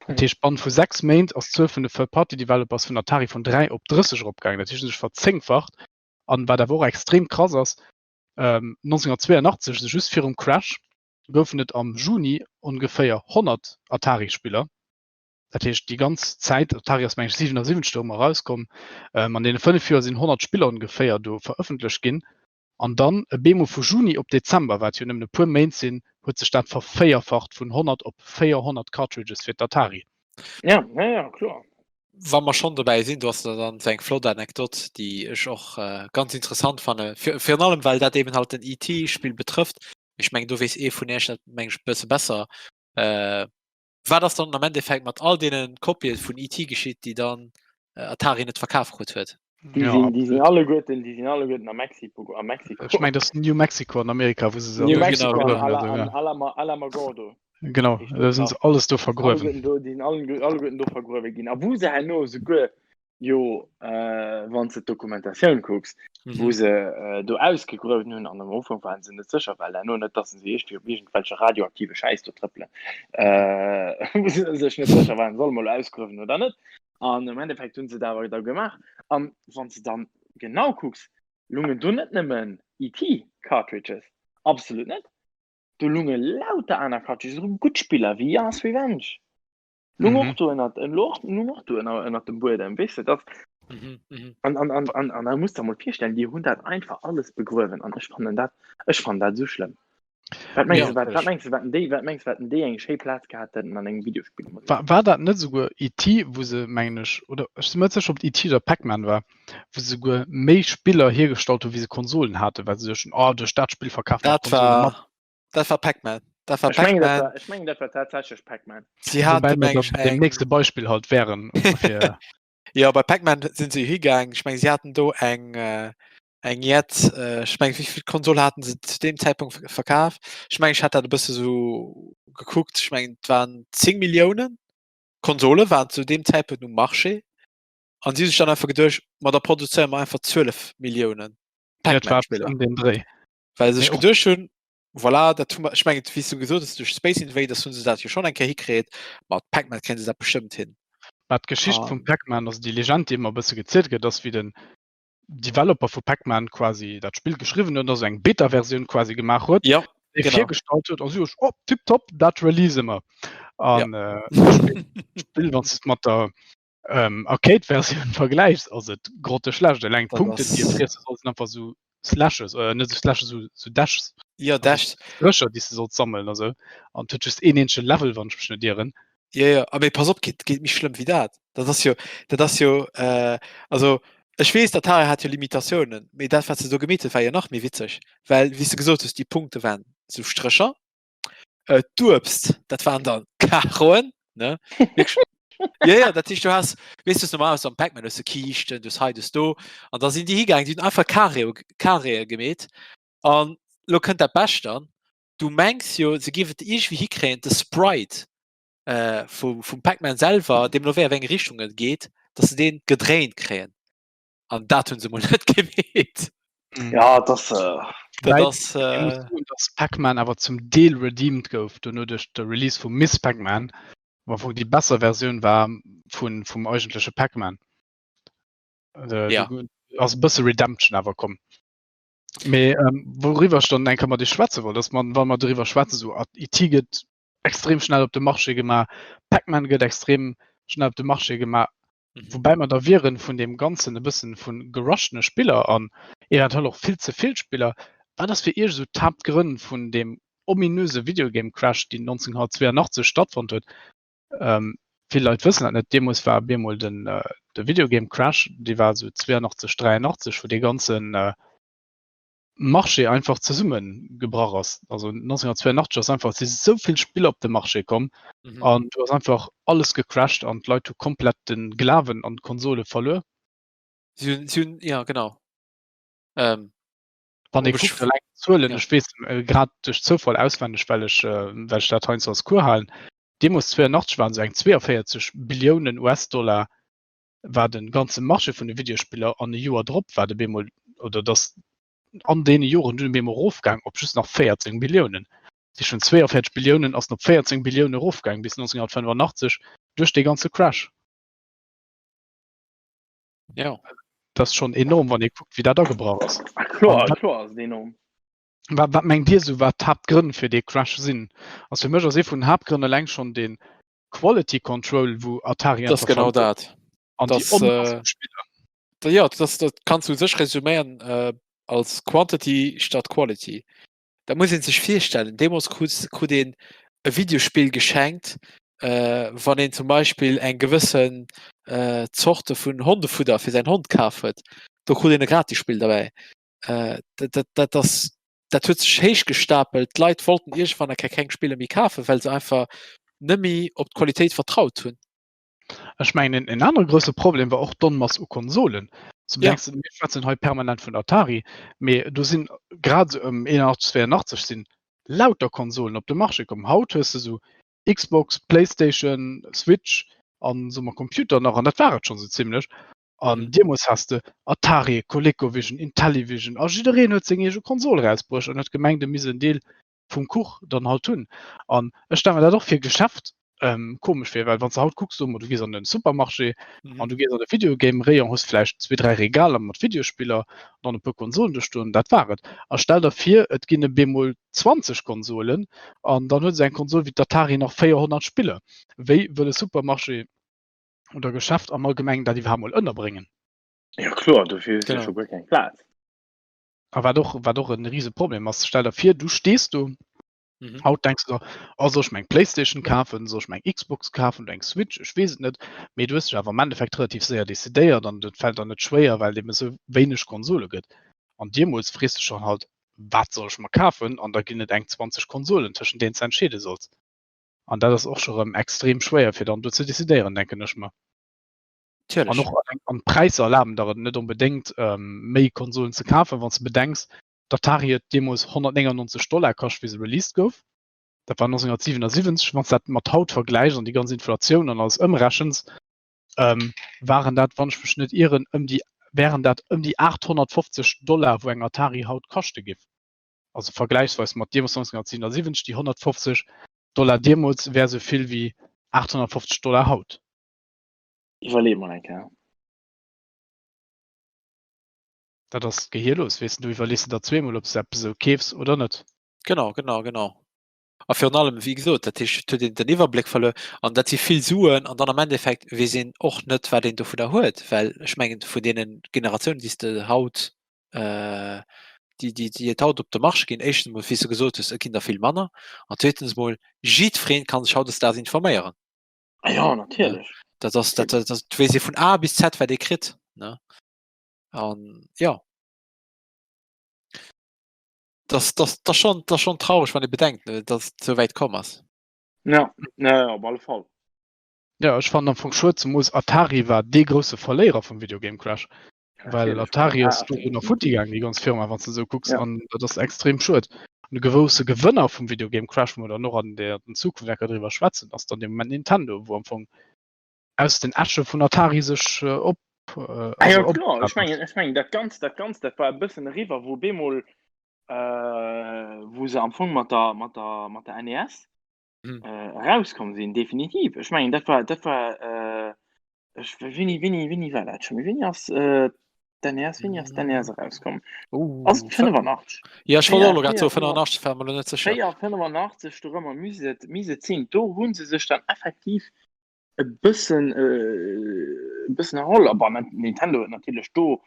Dat heescht, bannent vu 6 Méint ass d'Zuel vun de Third Party Developers vun Atari vun 3 op 30 eropgaangen. Dat heescht, se hunn sech verzéngfacht. An wat awer och extrem krass ass, 1982, also just virum Crash, goufen et am Juni ongeféier 100 Atari-Spiller. Dat heescht déi ganz Zäit, Atari ass meng ech 77 do ëmmer erauskomm, an deene 5 Joer sinn 100 Spiller ongeféier do verëffentlecht ginn. An dann e bemol vu Juni op Dezember, wat jo nëmmen e puer Méint sinn, huet sech dat vervéierfacht vun 100 op 400 Cartridges fir d'Atari. Ja, ja, ja, kloer. Wa mer schonn dobäi sinn, do ass der dann esou eng flott Anekdot, déi ech och ganz interessant fanne, virun allem well dat eben halt den ET-Spill betrëfft. Ech mengen do weess ee vun Iech dat meng ech e bësse besser. Wat ass dann am Endeffekt mat all deene Kopië vun ET geschitt, déi dann Atari net verkaf krut huet? Déi ja, sinn, déi sinn alleguerten, déi sinn alleguerten a Mexiko, a Mexiko. Ech meng, dat ass New Mexico an Amerika, wou se se New Mexico an Ala, an Alama, Alamogordo. Genau, da sinn se alles do vergruewen. Do, déi sinn alleguerten do vergruewe ginn. A wou se herno souguer. Jo äh, wann se d'Dokumentatioun kucks, mhm. wou se äh, do ausgegruewen hunn an am Ufank waren se net sécher, well herno net, dass se iergendwéi op iergendwelche radioaktive Schäiss do trëppelen. Äh, wou se sech net sécher waren, solle mer lo ausgruewen oder net. An am Endeffekt hunn se dat awer da gemaach. An wann se dann genau kucks, lungen do net nëmmen ET Cartridges, absolut net. Do lunge lauter aner Cartridges, gutt Spiller wéi Yars Revenge. Lung och do ënnert en Loch lung och do ënner ënnert dem Buedem weess de dat Mhm, mhm. an an an an an da muss der mol virstellen déi hunn dat einfach alles begruewen an ech fannen dat ech fannen dat esou schlëmm. Wat mengs Ja, de wat wat natierlech. mengs de wat déi wat mengs de wat déi eng schéi Plaz gehat hätten an engem Videospillmusée? War, war dat net esouguer ET, wou se, mengen ech, oder ech si mer net sécher, ob et ET oder Pac-Man war, wou se esouguer méi Spiller hiergestallt hunn, wéi se Konsolen haten, well se duechten, oh, duerch dat Spill verkafe mer Dat d'Konsolen mat. war Dat war Pac-Man. Dat war Ech mengen, dat Pac-Man. war, ech mengen, dat war tatsächlech Pac-Man. Si hate Wobei mer meng da ech bei dem eng. nächste Beispill halt wären ongefähr. Jo, bei Pac-Man sinn se higaang. Ech meng, si haten do eng äh, eng Jett. Äh, ech meng, wéi vill Konsole haten se zu deem Zäitpunkt ver verkaf? Ech meng, ech hat dat e bësse sou gekuckt. Ech mengen, et waren 10 Milliounen Konsole waren zu deem Zäitpunkt um Marché. An si hu sech dann einfach geduecht, ma da produzéiere mer einfach 12 Milliounen Ja, et war Pac-Man-Spiller. ëm den Dréi. Well se sech Mee och geduecht hunn, Voilà, dat hu mer, ech mengen, wéi s du gesot hues, duerch Space Invaders hu se dat jo schonn eng Kéier hikritt, mat Pac-Man kréien se dat bestëmmt hin. Mä d'Geschicht vum An. Pac-Man, also déi Legend, déi ëmmer e bësse gezielt gëtt, ass wéi den Developer vu Pac-Man quasi dat Spill geschriwwen huet, also eng Beta-Versioun quasi gemaach huet, Ja, déi genau. virgestallt huet a si huet, oh, tipptopp, dat release mer. Ja. An d'Spill, d'Spill, wann s de et mat der Arcade-Versioun vergläichs, ass et grotteschlecht. Eleng Dat d'Punkten, déi e ass. friesse soll, sinn einfach esou Slashes, äh, net esou Slashes, esou, esou Dashs. Jo, Also Dashs. Strécher, déi s de solls sammelen a sou. An et huet just een eenzege Level, wann ech mech net ieren. Jo, jo, a mee pass op, geet, geet méi schlëmm wéi dat. Dat ass jo, dat ass jo, äh, also ech weess, d'Atari hat jo Limitatiounen, mee dat, wat se do gemeet huet, war jo nach méi witzeg, well, wéi s de gesot hues, déi Punkte waren esou Strécher, äh, d'Uebst, dat waren dann Karoen, ne? Wierklech. Ja, ja, dat heescht, du has, weess du, normalerweis am Pac-Man hues du Kiischten, du hues hei, du hues do, an da sinn déi higaangen, déi hunn einfach Kareo, Kareeë gemeet. An lo kënnt dat Bescht dann, du mengs jo, se géif et iergendwéi hikréien, de Sprite äh, vum, vum Pac-Man selwer, deemno wéi a wéi eng Richtung et geet, dass se deen gedréint kréien. An dat hunn se mol net gemeet. Mhm. Ja, das, äh, Dat Wobäi, ass, ee muss äh, soen, dass Pac-Man awer zum Deel redeemed gouf dono duerch de Release vu Miss Pac-Man, wou am Fong déi besser Versioun war vun, vum eigentleche Pac-Man. Äh, ja. do ass e bësse Redemption awer komm. Mee ähm, wouriwwer ech dann eng Kéier mat iech schwätze wollt, ass, wa mer doriwwer schwätzen, sou ET gëtt extrem schnell op de Marché gemaach, Pac-Man gëtt extrem schnell op de Marché gemaach, Mhm. woubäi mer da wieren vun deem Ganzen e bëssen vu gerushtene Spiller an eventuell och vill ze vill Spiller. Wat ass fir Iech esou d'Haaptgrënn vun deem ominöse Videogame Crash, deen 1982 stattfonnt huet? Ähm, vill Leit wëssen dat net, deemools war bemol den, äh, de Videogame Crash, dee war esou 82, 83, wou dee ganzen äh, Marché einfach zesummegebrach ass. Also 1982 ass einfach, et si sou vill Spiller op de Marché komm Mhm. an do ass einfach alles gecrashed an d'Leit hu komplett de Glawen an d'Konsole verluer. Si hunn, si hunn, ja genau. Ähm, Wann ee ob ech kuckt, eleng d'Zuelen, ja. ech weess grad duerch Zoufall auswenneg, well ech, well ech dat heiansdo als Cours halen, deemools 82 waren esou eng 42 Billiounen US-Dollar war de ganze Marché vun de Videospiller an e Joer drop war de bemol, oder dass an deene Joren dunn bemol erofgaang op just nach 14 Billiounen. Dat heescht vun 42 Billiounen ass en op 14 Billioune erofgaang bis 1985 duerch dee ganze Crash. Ja. Dat ass schonn enorm, wann ee kuckt, wéi dat agebrach ass. Ah, kloer, An wat, kloer ass et enorm. wat, wat mengt Dir esou, wat d'Haaptgrënn fir dee Crash sinn? Also fir mech ass ee vun den Haaptgrënn eleng schonn dee Quality Control, wou Atari Das einfach genau verluer huet dat. an déi Das, Onmass äh, u Spiller. da, ja, das, das kannst du sech resuméieren äh, als Quantity statt Quality. Da muss een sech virstellen, deemools krut, krut een e Videospill geschenkt, äh, wann een zum Beispill eng gewëssen äh, Zorte vun Hondefudder fir säin Hond kaf huet. Do krut een e Gratisspill derbäi. Äh, dat, dat, dat ass, dat huet sech héich gestapelt. D'Leit wollten iergendwann eng Kéier keng Spiller méi kafen, well se einfach net méi op d'Qualitéit vertraut hunn. Ech mengen en anere grousse Problem war och d'Onmass u Konsolen. Zum Ja. denkst, mir schwätzen hei permanent vun Atari, mee do sinn grad esou ëm 81, 82 sinn lauter Konsolen op de Marché komm. Haut hues de sou Xbox, Playstation, Switch an soe mer Computer nach an dat war et schonn esou zimlech. An mhm. deemools has de Atari, ColecoVision, Intellivision a jiddereen huet seng eege Konsol rausbruecht an huet gemengt, e misst en Deel vum Kuch dann halt hunn. An ech stelle mir dat och fir Geschäft ähm, komesch vir, well wann du haut kucks, so, du gees an den Supermarché mhm. an du gees an de Videogame-Rayon, hues vläicht zwee, dräi Regaler mat Videospiller, dann e puer Konsolen do stoen, dat war et. A stell der vir, et ginn e bemol 20 Konsolen an dann huet esou eng Konsol wéi d'Atari nach 400 Spiller. Wéi wëll e Supermarché oder Geschäft am Allgemengen dat iwwerhaapt mol ënnerbréngen? Ja kloer, dofir hues du scho guer keng Plaz. A wat och, wat och en rise Problem ass, stell der vir, du stees do, mhm. haut denkst du, oh, soll ich mir eng Playstation kafen, soll ich mir eng Xbox kafen oder eng Switch, ech weess et net, mee du hues dech awer am Endeffekt relativ séier decidéiert an dat fält der net schwéier, well et eben esou wéineg Konsole gëtt. An deemools frees du schon halt, wat soll ech mer kafen? An da ginn et eng 20 Konsolen, tëschent deenen s de entscheede solls. An dat ass och scho rëm extrem schwéier, fir dann do ze decidéieren, denken ech mer. An och an d'Präisser erlaben der et net onbedéngt, méi Konsolen ze kafen, wann s de bedenks, d'Atari huet deemools 199 Dollar kascht, wéi se released gouf. Dat war 1977. Wann s dat mat haut vergläichs an déi ganz Inflatioun an alles ëmrechens, waren dat, wann ech mech net ieren, ëm déi wären dat ëm déi 850 Dollar, wou eng Atari haut kaschte giff. Also vergläichsweis mat deemools 1977, déi 150 Dollar deemools wär esou vill wéi 850 Dollar haut. Iwwerlee mol eng Kéier. Dat ass gehierlos, weess de, do iwwerlees de der zweemol, ob s de eppes esou keefs oder net. Genau, genau, genau. A virun allem, wéi gesot, dat heescht, et huet een den Iwwerbléck verluer an dat si vill Suen an dann am Endeffekt weess een och net, wat een dovunner huet, well ech mengen, vun deene Generatiounen, déi s de haut, déi, déi, déi et haut op de Marché ginn, éischtens emol, wéi s de gesot hues, et ginn der vill manner an zweetens emol, jiddweree ka sech hautdesdaags informéieren. Ah ja, natierlech. Dat ass, dat, dat, dat weess ee vun A bis Z, wat ee kritt, ne? An ja. Das, das, das schon, das schon traurig, wann ee bedenkt, ne, dass et sou wäit komm ass. Ja, ja, ja, op alle Fall. Ja, ech fannen am Fong schued, zemoos Atari war dee grousse Verléierer vum Videogame Crash. Well Atari ass dorunner futti gaangen, déi ganz Firma, wann s de esou kucks. Ja. An dat ass extrem schued. An de grousse Gewënner vum Videogame Crash, wou mer dann och an der Zukunft enker driwwer schwätzen, ass dann dee Moment Nintendo, wou am Fong aus den Äsche vun Atari sech op. Äh, ah, ja, klar. Ech mengen, ech mengen, dat Ganzt, dat Ganzt, dat war e bëssen eriwwer, wou bemol, äh, wou se am Fong mat der, mat der, mat der NES mhm. äh, rauskomm sinn, definitiv. Ech mengen, dat war, dat war, äh, ech, wéini, wéini, wéini war dat schon? Wéini ass äh, d'NES, wéini ass d'NES erauskomm? Oh, Ass et 85? Ja, ech wollt och elo grad soen, 85 war mer elo net sécher. 4, 85 dorëmmer misst et, misst et sinn. Do hu se sech dann effektiv e bëssen, äh, e bëssen erholl. Aber Nintendo huet natierlech do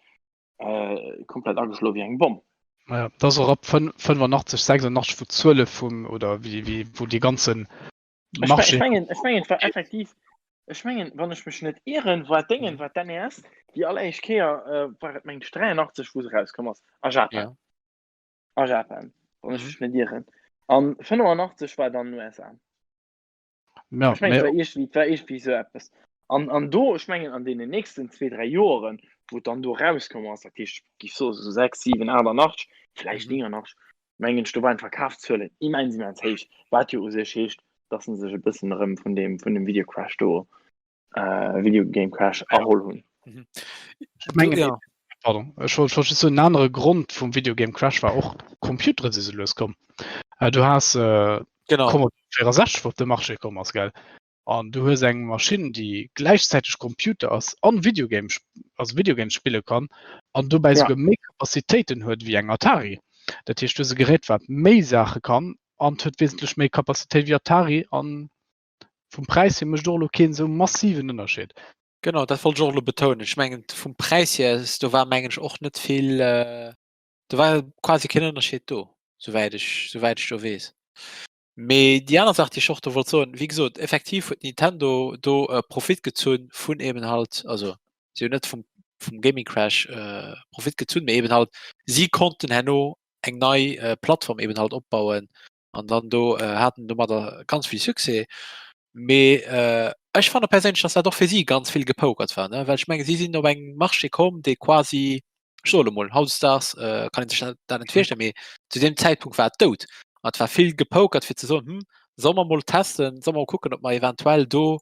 äh, komplett ageschloen wéi eng Bomm. Ja, dat ass och ab 85, 86 wou d'Zuele vum oder wéi wéi wou déi ganzen Marché. Ech mengen, ech mengen, et war effektiv, ech mengen, wann ech mech net ieren, war d'Déngen, war d'NES déi alleréischt Kéier, äh, war et mengt 83 wou se rauskomm ass a Japan. Ja. A Japan, wann ech mech net ieren. An 85 war dann USA. Ja, Ech mengen, et war iergendwéi, et war iergendwéi esou eppes. An, an do, ech mengen, an deenen nächsten zwee, dräi Joeren, wou et dann do rauskomm ass, dat heescht, ech géif soen, esou 6, 7, 88, vläicht 89, mengen ech, do waren d'Verkafszuelen immens, immens héich, wat jo u sech heescht, dass se sech e bëssen erëm vun deem, vun dem Videocrash do, äh, Video Game Crash erholl hunn. Ech mengen, Ja. pardon, ech wollt wollt just soen, en anere Grond vum Videogame Crash war och, d'Computere si sou lues komm. Äh, du has äh, Genau. Commodore 64 wou op de Marché komm ass, gell? An du hues eng Maschinn, déi gläichzäiteg Computer ass an Videogame, also Videogames spille kann an dobäi Ja. souguer méi Capacitéiten huet wéi eng Atari. Dat heescht, du hues e Gerät, wat méi Saache kann an huet wesentlech méi Capacitéit wéi Atari an vum Präis hier mécht och elo keen esou massiven Ënnerscheed. Genau, dat wollt ech och elo betounen. Ech mengen vum Präis hier, do war mengen ech och net vill, do war quasi keen Ënnerscheed do, souwäit ech, souwäit ech do weess. Mee déi aner Saach, déi ech och do wollt soen, wéi gesot, effektiv huet Nintendo do Profit gezunn vun eben halt, also si hunn net vum, vum Gaming Crash Profit gezunn, mee eben halt si konnten herno eng nei Plattform eben halt opbauen an dann do haten domadder ganz vill Succès. Mee ech fanne perséinlech, dass dat och fir si ganz vill gepokert war, ne? Well ech menge si sinn op eng Marché komm, dee quasi, ech soe lo mol, hautdesdaags kann ee sech dat dat net virstellen, mee zu deem Zäitpunkt war et dout. An et war vill gepokert fir ze soen, hm, solle mer mol testen, solle mer mol kucken, ob mer eventuell do.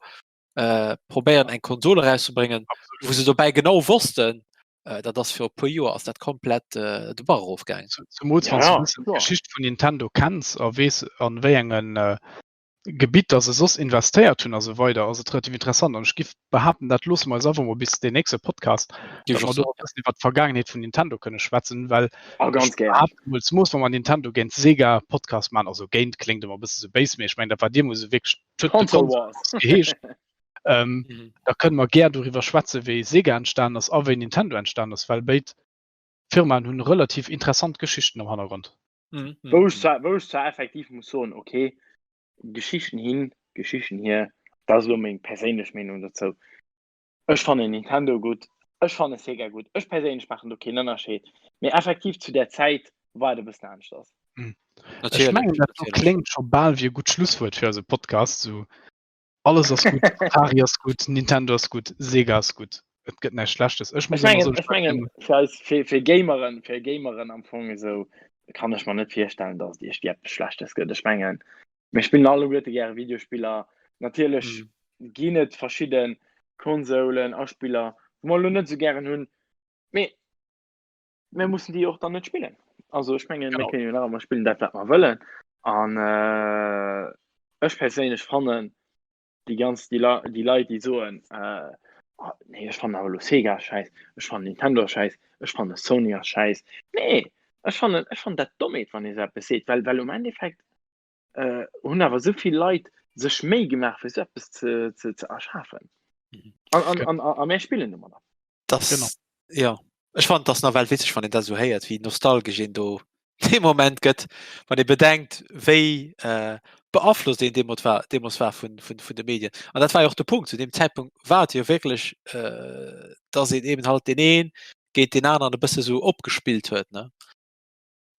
Äh, probéieren eng Konsole rauszubringen, wou se dobäi genau wossten, äh, dat ass fir e puer Joer ass dat komplett äh, de Bach erofgaangen. Zemools wann Ja, du bëssen kloer. d'Geschicht vun Nintendo kenns a weess an wéi engen äh, Gebitter se soss investéiert hunn a sou weider, ass et relativ interessant. An ech giff behaapten, dat loosse mer eis einfach mol bis deen nächste Podcast, Giff datt ech mer och do soen, e bëssen iwwer d'Vergaangenheet vun Nintendo kënne schwätzen, well Ah, ganz ech gären. behaapte mol, zemoos wa mer Nintendo géint Sega Podcast maachen, also géint kléngt ëmmer e bësse sou béis, mee ech mengen dat war deemools esou wierklech, et huet de Console Console Wars. Wars geheescht, ähm, Mhm. da kënne mer gär doriwwer schwätzen, wéi Sega entstanen ass a wéi Nintendo entstanen ass, well béid Firmaen hunn relativ interessant Geschichten am Hannergrond. Mhm, mhm, Wou ech mhm. zwar, wou ech zwar effektiv muss soen, okay, Geschichten hin, Geschichten hier, dat ass elo meng perséinlech Meenung dozou. Ech fannen Nintendo gutt, ech fanne Sega gutt, ech perséinlech maachen do keen Ënnerscheed, mee effektiv zu där Zäit war et e bëssen aneschters. Ech Natierlech, mengen, dat do natierlech. kléngt scho bal wéi e gutt Schlusswuert fir eise Podcast. Sou, alles ass gutt, Atari ass gutt, Nintendo ass gutt, Sega ass gutt, et gëtt näischt Schlechtes. Ech Ech muss ëmmer mengen, soen, ech mengen fir eis, fir, fir Gameren, fir Gameren am Fong esou kann ech mer net virstellen, datt et iergendwéi eppes Schlechtes gëtt. Ech mengen, mir spillen alleguerte gäre Videospiller. Natierlech Mhm. ginn et verschidde Konsoulen a Spiller, wou mer elo net esou gären hunn, mee mir mussen déi och dann net spillen. Also ech mengen, mir Genau. kënnen jo nach ëmmer spillen dat, wat mer wëllen. An äh, ech perséinlech fannen, déi ganz déi, La déi Leit, déi soen, äh, oh, nee, ech fannen awer elo Sega schäiss, ech fannen Nintendo schäiss, ech fanne Sony ass schäiss. Nee, ech fannen, ech fannen dat Dommheet, wann ee sou eppes seet, well, well um Endeffekt äh, hunn awer sou vill Leit sech Méi gemaach, fir sou eppes ze, ze, ze erschafen. Mhm. An, an, an, an, a mär spillen domadder. Das, Genau. ja. Ech fand das nawell witzeg, wann een dat sou héiert, wéi nostalgesch een do dee Moment gëtt, wann ee bedenkt, wéi äh, beaflosst een deemools war, deemools war vun, vun, vun de Medien. An dat war jo och de Punkt, zu deem Zäitpunkt war et jo wierklech, äh, dass een eben halt deen een géint deen aneren e bësse sou opgespillt huet, ne?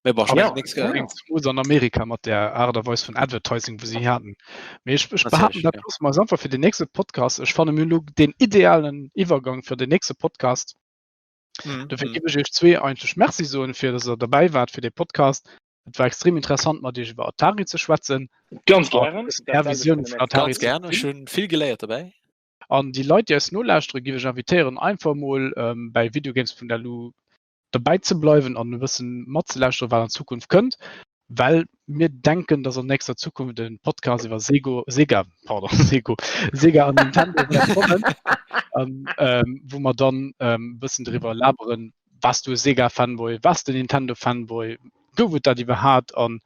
Mee bon, ech Ja, mengen, nix, ja. äh, Zemoos an Amerika mat der Aart a Weis vun Advertising, wou si haten. Mee ech, ech behaapten, Natierlech, dat ja. loosse mer eis einfach fir den nächste Podcast. Ech fanne mir hunn elo den idealen Iwwergang fir den nächste Podcast. Mhm, Dofir mhm. géif ech iech zwee eigentlech Merci soen, fir dass der derbäi waart fir dee Podcast. Et war extrem interessant mat iech iwwer Atari ze schwätzen. Ganz An gären. e bëssen Dat är selwecht Visioun vun vun der Atari Ganz ze gern, ech gesinn. hunn vill geléiert dobäi. An déi Leit, déi eis nolauschteren, géif ech invitéieren, einfach mol ähm, bei videogames.lu dobäi ze bleiwen an e bëssen matzelauschteren, wat an Zukunft kënnt, well mir denken, dass an nächster Zukunft e Podcast iwwer Sego, Sega, pardon, Sego, Sega an Nintendo wäert kommen, an ähm, wou mer dann ähm, bëssen driwwer laberen, Wars du e Sega-Fanboy, wars de Nintendo-Fanboy, gouf et dat iwwerhaapt an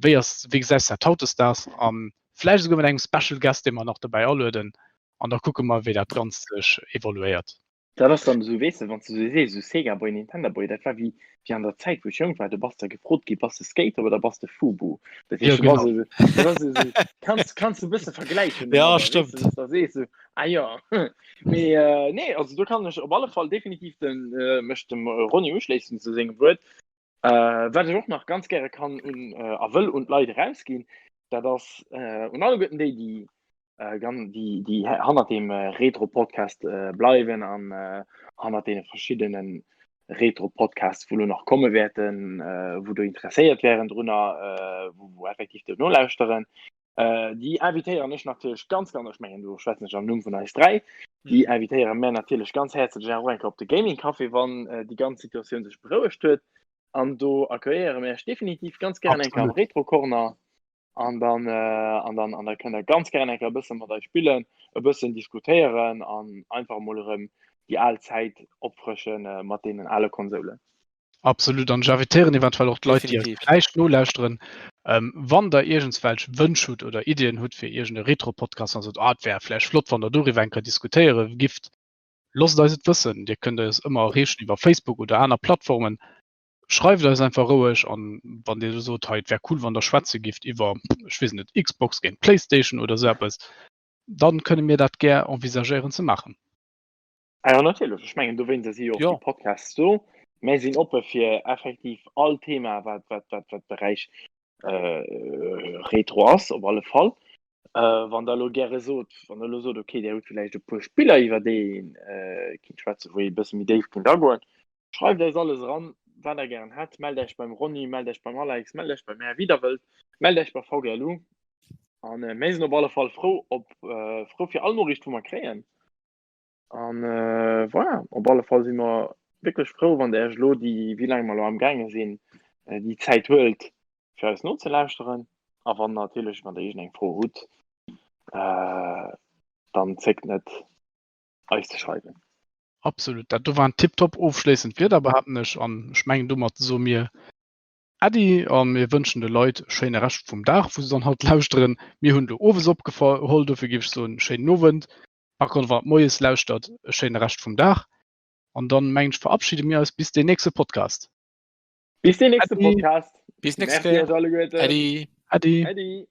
wéi ass, wéi gesäis dat hautdesdaags an vläicht esouguer mat engem Special Guest, dee mer nach dobäi alueden an da kucke mer, wéi dat Ganzt sech evoluéiert. Dat ass dann esou, weess de, wann s de esou sees, esou Sega Boy, Nintendo Boy, dat war wéi, wéi an der Zäit, wou ech jonk war, do bass de gefrot gi, bass de Skater oder bass de Fubu? Dat Ja, heescht, du bass genau. esou, dat ass esou, kanns, kanns de e bësse vergläichen Ja, domadder, weess de, stëmmt. dass de da sees esou, ah jo. Mee nee, also do kann ech op alle Fall definitiv den, mech dem Ronny uschléissen zu sengem Wuert. Wat ech och nach ganz gäre kann un a wëll un d'Leit erausginn, dat ass un alleguerten déi, déi déi, déi hannert dem Retro-Podcast bleiwen an hannert deene verschiddene Retro-Podcasts, wou elo nach komme wäerten, wou do interesséiert wären drunner, wou effektiv do nolauschteren. Déi invitéieren ech natierlech ganz, ganz, ech mengen do schwätzen ech am Numm vun eis 3, déi invitéiere mär natierlech ganz häerzlech och eng Kéier op de Gaming Café, wann déi ganz Situatioun sech berouegt huet. An do accueilléiere mär iech definitiv ganz gären eng Kéier am Absolut. Retro Corner. An dann, an dann, an da kënnt der ganz gären eng Kéier e bësse mat eis spillen, e bëssen diskutéieren an einfach emol erëm déi al Zäit opfrësche mat deenen ale Konsoulen. Absolut, an ech invitéieren eventuell och d'Leit, déi eis Definitiv. vläicht nolauschteren, ähm, wann der iergendswelch Wënsch hutt oder Iddien hutt fir iergend e Retro-Podcast an sot, ah, et wär vläicht flott, wann der doriwwer eng Kéier diskutéiere gifft, losst eis et wëssen. Dir kënnt eis ëmmer erreechen iwwer Facebook oder aner Plattformen. Schreift eis einfach roueg an wann Dir sot, hei, et wär cool, wann der schwätze gifft iwwer, ech weess net, Xbox géint Playstation oder esou eppes, dann kënne mir dat gär envisagéieren ze maachen. Ah ja, natierlech. Ech mengen, dowéinster si jo och Jo. déi Podcasts do. Mär sinn oppe fir effektiv all Thema, wat, wat, wat, wat Beräich äh, Retro ass, op alle Fall. Äh, wann der elo gäre sot, wann der elo sot, okay, Dir hutt villäicht e puer Spiller, iwwer déi een äh, kinnt schwätzen, wou ee e bësse méi déif kinnt agoen, schreift eis alles eran, wat der gären hätt. Mellt Äech beim Ronny, mellt Äech beim Alex, mellt Äech bei mär, wéi der wëllt. Mellt Äech bei VGLU. An äh, mir sinn op alle Fall frou op äh, frou fir all Noriicht, wou mer kréien. An äh, voilà, op alle Fall si mer wierklech frou, wann der Iech elo déi, wéi laang mer elo am gaange sinn, äh, déi Zäit huelt, fir eis nozelauschteren. A wann natierlech, wann der iergendeng Fro hutt, äh, dann zéckt net, eis ze schreiwen. Absolut, dat do waren tiptop ofschléissend Wierder, behaapten ech. An ech mengen, domat soe mir Äddi a mir wënschen de Leit e schéine Rescht vum Dag, wou se dann haut lauschteren. Mir hunn elo owes opgeholl, dofir géif ech soen, schéinen Owend. Par contre, wann der moies lauschtert, e schéine Rescht vum Dag. An dann, mengen ech, verabschide mir eis bis deen nächste Podcast. Bis deen nächste Podcast. Bis nächst Kéier. Äddi. Äddi. Äddi.